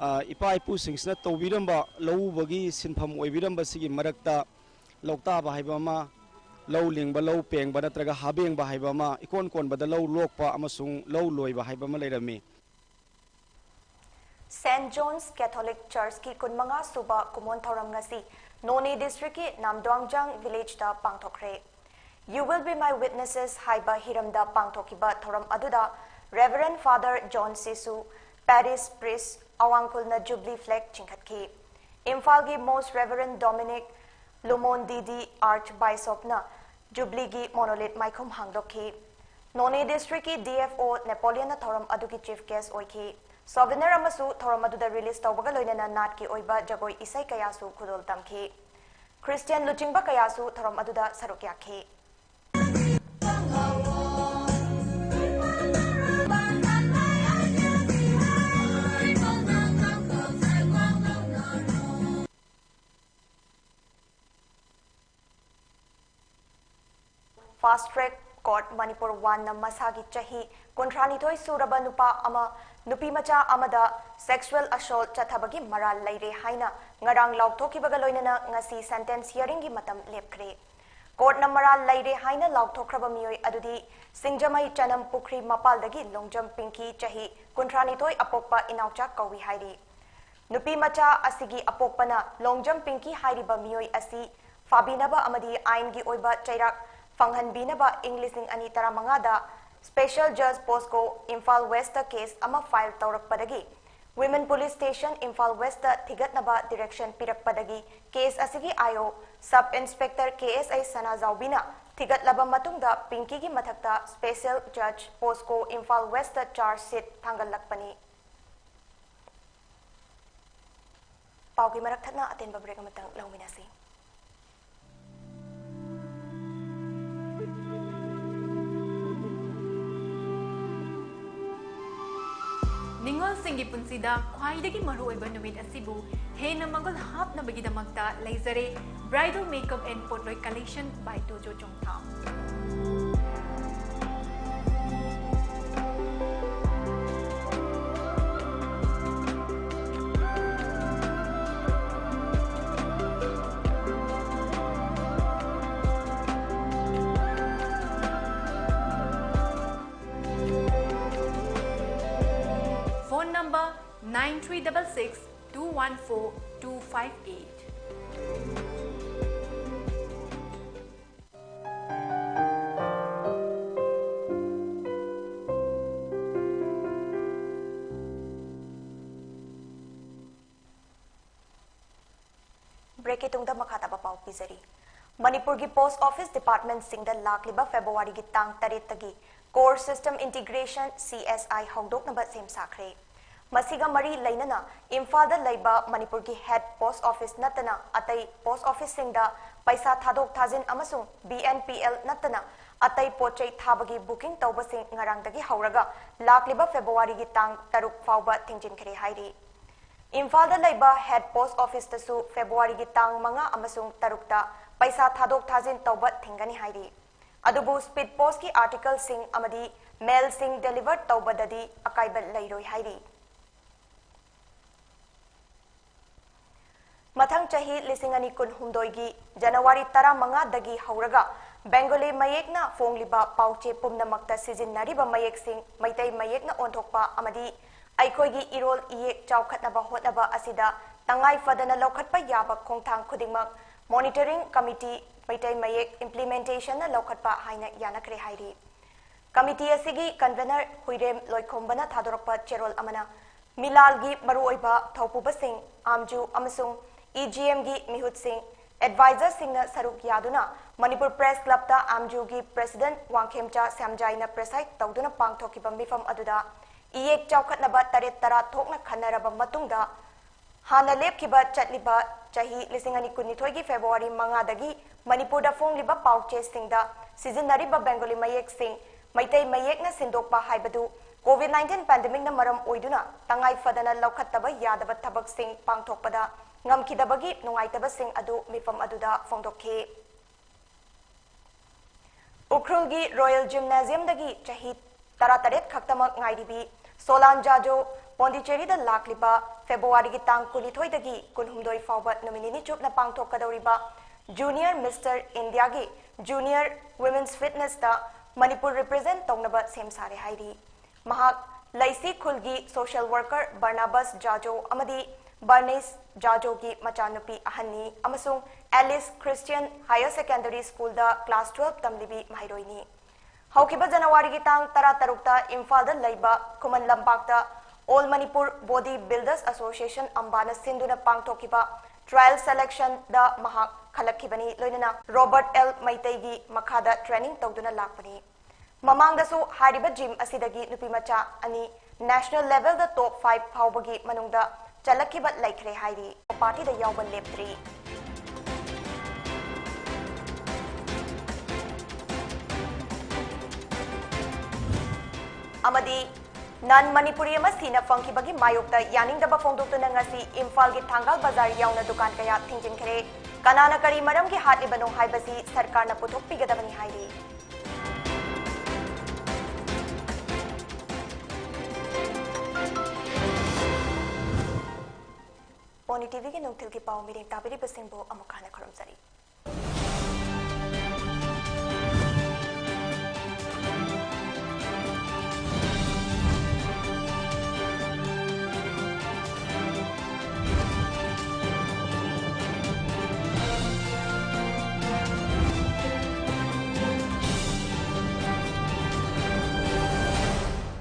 ꯑ, ꯏꯄꯥ ꯏꯄꯨꯁꯤꯡꯁꯤꯅ ꯇꯧꯕꯤꯔꯝꯕ, ꯂꯧ ꯎꯕꯒꯤ ꯁꯤꯟꯐꯝ ꯑꯣꯏꯕꯤꯔꯝꯕꯁꯤꯒꯤ ꯃꯔꯛꯇ ꯂꯧꯇꯥꯕ ꯍꯥꯏꯕ ꯑꯃ, ꯂꯧ ꯂꯤꯡꯕ, ꯂꯧ ꯄꯦꯡꯕ ꯅꯠꯇ꯭ꯔꯒ ꯍꯥꯕꯦꯡꯕ ꯍꯥꯏꯕ ꯑꯃ, ꯏꯀꯣꯟ ꯀꯣꯟꯕꯗ ꯂꯧ ꯂꯣꯛꯄ ꯑꯃꯁꯨꯡ ꯂꯧ ꯂꯣꯏꯕ ꯍꯥꯏꯕ ꯑꯃ ꯂꯩꯔꯝꯃꯤ꯫ Saint John's Catholic Churchꯀꯤ ꯀꯨꯟꯃꯉꯥ ꯁꯨꯕ ꯀꯨꯃꯣꯟ ꯊꯧꯔꯝ ꯉꯁꯤ ꯅꯣꯅꯦ districtꯀꯤ ꯅꯥꯝꯗ꯭ꯋꯥꯡꯖꯥꯡ villageꯇ ꯄꯥꯡꯊꯣꯛꯈ꯭ꯔꯦ꯫ You Will Be My Witnesses ꯍꯥꯏꯕ ꯍꯤꯔꯝꯗ ꯄꯥꯡꯊꯣꯛꯈꯤꯕ ꯊꯧꯔꯝ ꯑꯗꯨꯗ Reverend Father John Sisu, Parish Priest, ꯑꯋꯥꯡꯈꯨꯜꯅ Jubilee flag ꯆꯤꯡꯈꯠꯈꯤ꯫ ꯏꯝꯐꯥꯜꯒꯤ Most Reverend Dominic Lumondidi, Archbishopꯅ Jubileeꯒꯤ monolith ꯃꯥꯏꯈꯨꯝ ꯍꯥꯡꯗꯣꯛꯈꯤ꯫ ꯅꯣꯅꯦ districtꯀꯤ D F O Napoleonꯅ ꯊꯧꯔꯝ ꯑꯗꯨꯒꯤ chief guest ꯑꯣꯏꯈꯤ꯫ Souvenir ꯑꯃꯁꯨ ꯊꯧꯔꯝ ꯑꯗꯨꯗ release ꯇꯧꯕꯒ ꯂꯣꯏꯅꯅ ꯅꯥꯠꯀꯤ ꯑꯣꯏꯕ ꯖꯒꯣꯏ ꯏꯁꯩ ꯀꯌꯥꯁꯨ ꯈꯨꯗꯣꯜ ꯇꯝꯈꯤ꯫ Christian ꯂꯨꯆꯤꯡꯕ ꯀꯌꯥꯁꯨ ꯊꯧꯔꯝ ꯑꯗꯨꯗ ꯁꯔꯨꯛ ꯌꯥꯈꯤ꯫ Fast Track Court Manipur Oneꯅ ꯃꯁꯥꯒꯤ ꯆꯍꯤ ꯀꯨꯟꯊ꯭ꯔꯥꯅꯤꯊꯣꯏ ꯁꯨꯔꯕ ꯅꯨꯄꯥ ꯑꯃ ꯅꯨꯄꯤ ꯃꯆꯥ ꯑꯃꯗ sexual assault ꯆꯠꯊꯕꯒꯤ ꯃꯔꯥꯜ ꯂꯩꯔꯦ ꯍꯥꯏꯅ ꯉꯔꯥꯡ ꯂꯥꯎꯊꯣꯛꯈꯤꯕꯒ ꯂꯣꯏꯅꯅ ꯉꯁꯤ sentence hearingꯒꯤ ꯃꯇꯝ ꯂꯦꯞꯈ꯭ꯔꯦ꯫ Courtꯅ ꯃꯔꯥꯜ ꯂꯩꯔꯦ ꯍꯥꯏꯅ ꯂꯥꯎꯊꯣꯛꯈ꯭ꯔꯕ ꯃꯤꯑꯣꯏ ꯑꯗꯨꯗꯤ ꯁꯤꯡꯖꯃꯩ ꯆꯅꯝ ꯄꯨꯈ꯭ꯔꯤ ꯃꯄꯥꯜꯗꯒꯤ ꯂꯣꯡꯖꯝ ꯄꯤꯡꯀꯤ ꯆꯍꯤ ꯀꯨꯟꯊ꯭ꯔꯥꯅꯤꯊꯣꯏ ꯑꯄꯣꯛꯄ ꯏꯅꯥꯎꯆꯥ ꯀꯧꯏ ꯍꯥꯏꯔꯤ꯫ ꯅꯨꯄꯤ ꯃꯆꯥ ꯑꯁꯤꯒꯤ ꯑꯄꯣꯛꯄꯅ ꯂꯣꯡꯖꯝ ꯄꯤꯡꯀꯤ ꯍꯥꯏꯔꯤꯕ ꯃꯤꯑꯣꯏ ꯑꯁꯤ ꯐꯥꯕꯤꯅꯕ ꯑꯃꯗꯤ ꯑꯥꯏꯟꯒꯤ ꯑꯣꯏꯕ ꯆꯩꯔꯥꯛ ꯐꯪꯍꯟꯕꯤꯅꯕ ꯏꯪ ꯂꯤꯁꯤꯡ ꯑꯅꯤ ꯇꯔꯥꯃꯉꯥꯗ Special Judge POCSO Imphal Westꯇ case ꯑꯃ file ꯇꯧꯔꯛꯄꯗꯒꯤ Women Police Station Imphal Westꯇ ꯊꯤꯒꯠꯅꯕ direction ꯄꯤꯔꯛꯄꯗꯒꯤ case ꯑꯁꯤꯒꯤ I O Sub Inspector K S I ꯁꯅꯥꯖꯥꯎꯕꯤꯅ ꯊꯤꯒꯠꯂꯕ ꯃꯇꯨꯡꯗ ꯄꯤꯡꯀꯤꯒꯤ ꯃꯊꯛꯇ special judge POCSO Imphal Westꯇ charge sheet ꯊꯥꯡꯒꯠꯂꯛꯄꯅꯤ꯫ ꯄꯥꯎꯒꯤ ꯃꯔꯛ ꯊꯠꯅ ꯑꯇꯦꯟꯕ break ꯑꯃꯇꯪ ꯂꯧꯃꯤꯟꯅꯁꯤ꯫ ꯅꯤꯡꯉꯣꯜꯁꯤꯡꯒꯤ ꯄꯨꯟꯁꯤꯗ ꯈ꯭ꯋꯥꯏꯗꯒꯤ ꯃꯔꯨꯑꯣꯏꯕ ꯅꯨꯃꯤꯠ ꯑꯁꯤꯕꯨ ꯍꯦꯟꯅ ꯃꯒꯨꯟ ꯍꯥꯞꯅꯕꯒꯤꯗꯃꯛꯇ ꯂꯩꯖꯔꯦ Bridal Makeup and ꯄꯣꯠꯂꯣꯏ Collection by ꯇꯣꯖꯣ Chongtham. Phone number nine three double six two one four two five eight. Breakꯀꯤ ꯇꯨꯡꯗ ꯃꯈꯥ ꯇꯥꯕ ꯄꯥꯎ ꯄꯤꯖꯔꯤ꯫ ꯃꯅꯤꯄꯨꯔꯒꯤ post office departmentꯁꯤꯡꯗ ꯂꯥꯛꯂꯤꯕ Februaryꯒꯤ ꯇꯥꯡ ꯇꯔꯦꯠꯇꯒꯤ Core System Integration, C S I, ꯍꯧꯗꯣꯛꯅꯕ ꯁꯦꯝ ꯁꯥꯈ꯭ꯔꯦ꯫ ꯃꯁꯤꯒ ꯃꯔꯤ ꯂꯩꯅꯅ ꯏꯝꯐꯥꯜꯗ ꯂꯩꯕ ꯃꯅꯤꯄꯨꯔꯒꯤ head post office ꯅꯠꯇꯅ ꯑꯇꯩ post officeꯁꯤꯡꯗ ꯄꯩꯁꯥ ꯊꯥꯗꯣꯛ ꯊꯥꯖꯤꯟ ꯑꯃꯁꯨꯡ B N P L ꯅꯠꯇꯅ ꯑꯇꯩ ꯄꯣꯠ ꯆꯩ ꯊꯥꯕꯒꯤ booking ꯇꯧꯕꯁꯤꯡ ꯉꯔꯥꯡꯗꯒꯤ ꯍꯧꯔꯒ ꯂꯥꯛꯂꯤꯕ Februaryꯒꯤ ꯇꯥꯡ ꯇꯔꯨꯛ ꯐꯥꯎꯕ ꯊꯤꯡꯖꯤꯟꯈ꯭ꯔꯦ ꯍꯥꯏꯔꯤ꯫ ꯏꯝꯐꯥꯜꯗ ꯂꯩꯕ head post officeꯇꯁꯨ Februaryꯒꯤ ꯇꯥꯡ ꯃꯉꯥ ꯑꯃꯁꯨꯡ ꯇꯔꯨꯛꯇ ꯄꯩꯁꯥ ꯊꯥꯗꯣꯛ ꯊꯥꯖꯤꯟ ꯇꯧꯕ ꯊꯤꯡꯒꯅꯤ ꯍꯥꯏꯔꯤ꯫ ꯑꯗꯨꯕꯨ speed postꯀꯤ articleꯁꯤꯡ ꯑꯃꯗꯤ mailꯁꯤꯡ deliver ꯇꯧꯕꯗꯗꯤ ꯑꯀꯥꯏꯕ ꯂꯩꯔꯣꯏ ꯍꯥꯏꯔꯤ꯫ ꯃꯊꯪ ꯆꯍꯤ ꯂꯤꯁꯤꯡ ꯑꯅꯤ ꯀꯨꯟꯍꯨꯝꯗꯣꯏꯒꯤ January ꯇꯔꯥꯃꯉꯥꯗꯒꯤ ꯍꯧꯔꯒ Bengali ꯃꯌꯦꯛꯅ ꯐꯣꯡꯂꯤꯕ ꯄꯥꯎꯆꯦ ꯄꯨꯝꯅꯃꯛꯇ ꯁꯤꯖꯤꯟꯅꯔꯤꯕ ꯃꯌꯦꯛꯁꯤꯡ ꯃꯩꯇꯩ ꯃꯌꯦꯛꯅ ꯑꯣꯟꯊꯣꯛꯄ ꯑꯃꯗꯤ ꯑꯩꯈꯣꯏꯒꯤ ꯏꯔꯣꯜ ꯏꯌꯦꯛ ꯆꯥꯎꯈꯠꯅꯕ ꯍꯣꯠꯅꯕ ꯑꯁꯤꯗ ꯇꯉꯥꯏ ꯐꯗꯅ ꯂꯧꯈꯠꯄ ꯌꯥꯕ ꯈꯣꯡꯊꯥꯡ ꯈꯨꯗꯤꯡꯃꯛ Monitoring Committee ꯃꯩꯇꯩ ꯃꯌꯦꯛ implementationꯅ ꯂꯧꯈꯠꯄ ꯍꯥꯏꯅ ꯌꯥꯅꯈ꯭ꯔꯦ ꯍꯥꯏꯔꯤ꯫ Committee ꯑꯁꯤꯒꯤ convener ꯍꯨꯏꯔꯦꯝ ꯂꯣꯏꯈꯣꯝꯕꯅ ꯊꯥꯗꯣꯔꯛꯄ ꯆꯦꯔꯣꯜ ꯑꯃꯅ ꯃꯤꯂꯥꯜꯒꯤ ꯃꯔꯨꯑꯣꯏꯕ ꯊꯧꯄꯨꯕꯁꯤꯡ, ꯑꯥꯝꯖꯨ ꯑꯃꯁꯨꯡ E G Mꯒꯤ ꯃꯤꯍꯨꯠꯁꯤꯡ, ꯑꯦꯗꯚꯥꯏꯖꯔꯁꯤꯡꯅ ꯁꯔꯨꯛ ꯌꯥꯗꯨꯅ ꯃꯅꯤꯄꯨꯔ ꯄ꯭ꯔꯦꯁ ꯀ꯭ꯂꯕꯇ ꯑꯦꯝ ꯖꯤ ꯌꯨꯒꯤ ꯄ꯭ꯔꯦꯁꯤꯗꯦꯟꯠ ꯋꯥꯡꯈꯦꯝꯆꯥ ꯁ꯭ꯌꯥꯝꯖꯥꯏꯅ ꯄ꯭ꯔꯦꯁꯥꯏꯗ ꯇꯧꯗꯨꯅ ꯄꯥꯡꯊꯣꯛꯈꯤꯕ ꯃꯤꯐꯝ ꯑꯗꯨꯗ ꯏꯌꯦꯛ ꯆꯥꯎꯈꯠꯅꯕ ꯇꯔꯦꯠ ꯇꯔꯥ ꯊꯣꯛꯅ ꯈꯟꯅꯔꯕ ꯃꯇꯨꯡꯗ ꯍꯥꯟꯅ ꯂꯦꯞꯈꯤꯕ ꯆꯠꯂꯤꯕ ꯆꯍꯤ ꯂꯤꯁꯤꯡ ꯑꯅꯤ ꯀꯨꯟꯅꯤꯊꯣꯏꯒꯤ ꯐꯦꯕ꯭ꯔꯨꯋꯥꯔꯤ ꯃꯉꯥꯗꯒꯤ ꯃꯅꯤꯄꯨꯔꯗ ꯐꯣꯡꯂꯤꯕ ꯄꯥꯎꯆꯦꯁꯤꯡꯗ ꯁꯤꯖꯤꯟꯅꯔꯤꯕ ꯕꯦꯡꯒꯣꯂꯤ ꯃꯌꯦꯛꯁꯤꯡ ꯃꯩꯇꯩ ꯃꯌꯦꯛꯅ ꯁꯤꯟꯗꯣꯛꯄ ꯍꯥꯏꯕꯗꯨ ꯀꯣꯚꯤꯗ ꯅꯥꯏꯟꯇꯤꯟ ꯄꯦꯟꯗꯦꯃꯤꯛꯅ ꯃꯔꯝ ꯑꯣꯏꯗꯨꯅ ꯇꯉꯥꯏ ꯐꯗꯅ ꯂꯧꯈꯠꯇꯕ ꯌꯥꯗꯕ ꯊꯕꯛꯁꯤꯡ ꯄꯥꯡꯊꯣꯛꯄꯗ ꯉꯝꯈꯤꯗꯕꯒꯤ ꯅꯨꯡꯉꯥꯏꯇꯕꯁꯤꯡ ꯑꯗꯨ ꯃꯤꯐꯝ ꯑꯗꯨꯗ ꯐꯣꯡꯗꯣꯛꯈꯤ꯫ ꯎꯈ꯭ꯔꯨꯜꯒꯤ ꯔꯣꯌꯦꯜ ꯖꯤꯝꯅꯥꯖꯤꯌꯝꯗꯒꯤ ꯆꯍꯤ ꯇꯔꯥꯇꯔꯦꯠ ꯈꯛꯇꯃꯛ ꯉꯥꯏꯔꯤꯕꯤ ꯁꯣꯂꯥꯟ ꯖꯥꯖꯣ ꯄꯣꯟꯗꯤꯆꯦꯔꯤꯗ ꯂꯥꯛꯂꯤꯕ ꯐꯦꯕ꯭ꯔꯨꯋꯥꯔꯤꯒꯤ ꯇꯥꯡ ꯀꯨꯟꯅꯤꯊꯣꯏꯗꯒꯤ ꯀꯨꯟꯍꯨꯝꯗꯣꯏ ꯐꯥꯎꯕ ꯅꯨꯃꯤꯠ ꯅꯤꯅꯤ ꯆꯨꯞꯅ ꯄꯥꯡꯊꯣꯛꯀꯗꯧꯔꯤꯕ ꯖꯨꯅꯤꯌꯔ ꯃꯤꯁꯇꯔ ꯏꯟꯗꯤꯌꯥꯒꯤ ꯖꯨꯅꯤꯌꯔ ꯋꯤꯃꯦꯟꯁ ꯐꯤꯠꯅꯦꯁꯇ ꯃꯅꯤꯄꯨꯔ ꯔꯤꯄ꯭ꯔꯖꯦꯟꯠ ꯇꯧꯅꯕ ꯁꯦꯝ ꯁꯥꯔꯦ ꯍꯥꯏꯔꯤ꯫ ꯃꯍꯥꯛ ꯂꯩꯁꯤ ꯈꯨꯜꯒꯤ ꯁꯣꯁꯤꯌꯦꯜ ꯋꯥꯔꯀꯔ ꯕꯔꯅꯥꯕꯁ ꯖꯥꯖꯣ ꯑꯃꯗꯤ ꯕꯔꯅꯦꯁ ꯖꯥꯖꯣꯒꯤ ꯃꯆꯥꯅꯨꯄꯤ ꯑꯍꯟꯅꯤ ꯑꯃꯁꯨꯡ ꯑꯦꯂꯤꯁ ꯈ꯭ꯔꯤꯁꯇꯤꯌꯟ ꯍꯥꯌꯔ ꯁꯦꯀꯦꯟꯗꯔꯤ ꯁ꯭ꯀꯨꯜꯗ ꯀ꯭ꯂꯥꯁ ꯇꯨꯋꯦꯜꯐ ꯇꯝꯂꯤꯕꯤ ꯃꯍꯩꯔꯣꯏꯅꯤ꯫ ꯍꯧꯈꯤꯕ ꯖꯅꯋꯥꯔꯤꯒꯤ ꯇꯥꯡ ꯇꯔꯥꯇꯔꯨꯛꯇ ꯏꯝꯐꯥꯜꯗ ꯂꯩꯕ ꯈꯨꯃꯟ ꯂꯝꯄꯥꯛꯇ ꯑꯣꯜ ꯃꯅꯤꯄꯨꯔ ꯕꯣꯗꯤ ꯕꯤꯜꯗꯔꯁ ꯑꯦꯁꯣꯁꯤꯌꯦꯁꯟ ꯑꯝꯕꯥꯅ ꯁꯤꯟꯗꯨꯅ ꯄꯥꯡꯊꯣꯛꯈꯤꯕ ꯇ꯭ꯔꯥꯌꯦꯜ ꯁꯦꯂꯦꯛꯁꯟꯗ ꯃꯍꯥꯛ ꯈꯜꯂꯛꯈꯤꯕꯅꯤ, ꯂꯣꯏꯅꯅ ꯔꯣꯕꯔꯠ ꯑꯦꯜ ꯃꯩꯇꯩꯒꯤ ꯃꯈꯥꯗ ꯇ꯭ꯔꯦꯅꯤꯡ ꯇꯧꯗꯨꯅ ꯂꯥꯛꯄꯅꯤ꯫ ꯃꯃꯥꯡꯗꯁꯨ ꯍꯥꯏꯔꯤꯕ ꯖꯤꯝ ꯑꯁꯤꯗꯒꯤ ꯅꯨꯄꯤꯃꯆꯥ ꯑꯅꯤ ꯅꯦꯁꯅꯦꯜ ꯂꯦꯚꯦꯜꯗ ꯇꯣꯞ ꯐꯥꯏꯚ ꯐꯥꯎꯕꯒꯤ ꯃꯅꯨꯡꯗ ꯆꯜꯂꯛꯈꯤꯕ ꯂꯩꯈ꯭ꯔꯦ ꯍꯥꯏꯔꯤ꯫ ꯄꯥꯔꯇꯤꯗ ꯌꯥꯎꯕ ꯂꯦꯞꯇ꯭ꯔꯤ꯫ ꯑꯃꯗꯤ ꯅꯟ ꯃꯅꯤꯄꯨꯔꯤ ꯑꯃ ꯁꯤꯅ ꯐꯪꯈꯤꯕꯒꯤ ꯃꯥꯌꯣꯛꯇ ꯌꯥꯅꯤꯡꯗꯕ ꯐꯣꯡꯗꯣꯛꯇꯨꯅ ꯉꯁꯤ ꯏꯝꯐꯥꯜꯒꯤ ꯊꯥꯡꯒꯥꯜ ꯕꯖꯥꯔ ꯌꯥꯎꯅ ꯗꯨꯀꯥꯟ ꯀꯌꯥ ꯊꯤꯡꯖꯤꯟꯈ꯭ꯔꯦ꯫ ꯀꯅꯥꯅ ꯀꯔꯤ ꯃꯔꯝꯒꯤ ꯍꯥꯠꯂꯤꯕꯅꯣ ꯍꯥꯏꯕꯁꯤ ꯁꯔꯀꯥꯔꯅ ꯄꯨꯊꯣꯛꯄꯤꯒꯗꯕꯅꯤ ꯍꯥꯏꯔꯤ꯫ ꯄꯣꯅꯤ ꯇꯤꯚꯤꯒꯤ ꯅꯨꯡꯊꯤꯜꯒꯤ ꯄꯥꯎ ꯃꯤꯔꯦꯡ ꯇꯥꯕꯤꯔꯤꯕꯁꯤꯡꯕꯨ ꯑꯃꯨꯛ ꯍꯟꯅ ꯈꯨꯔꯨꯝꯖꯔꯤ꯫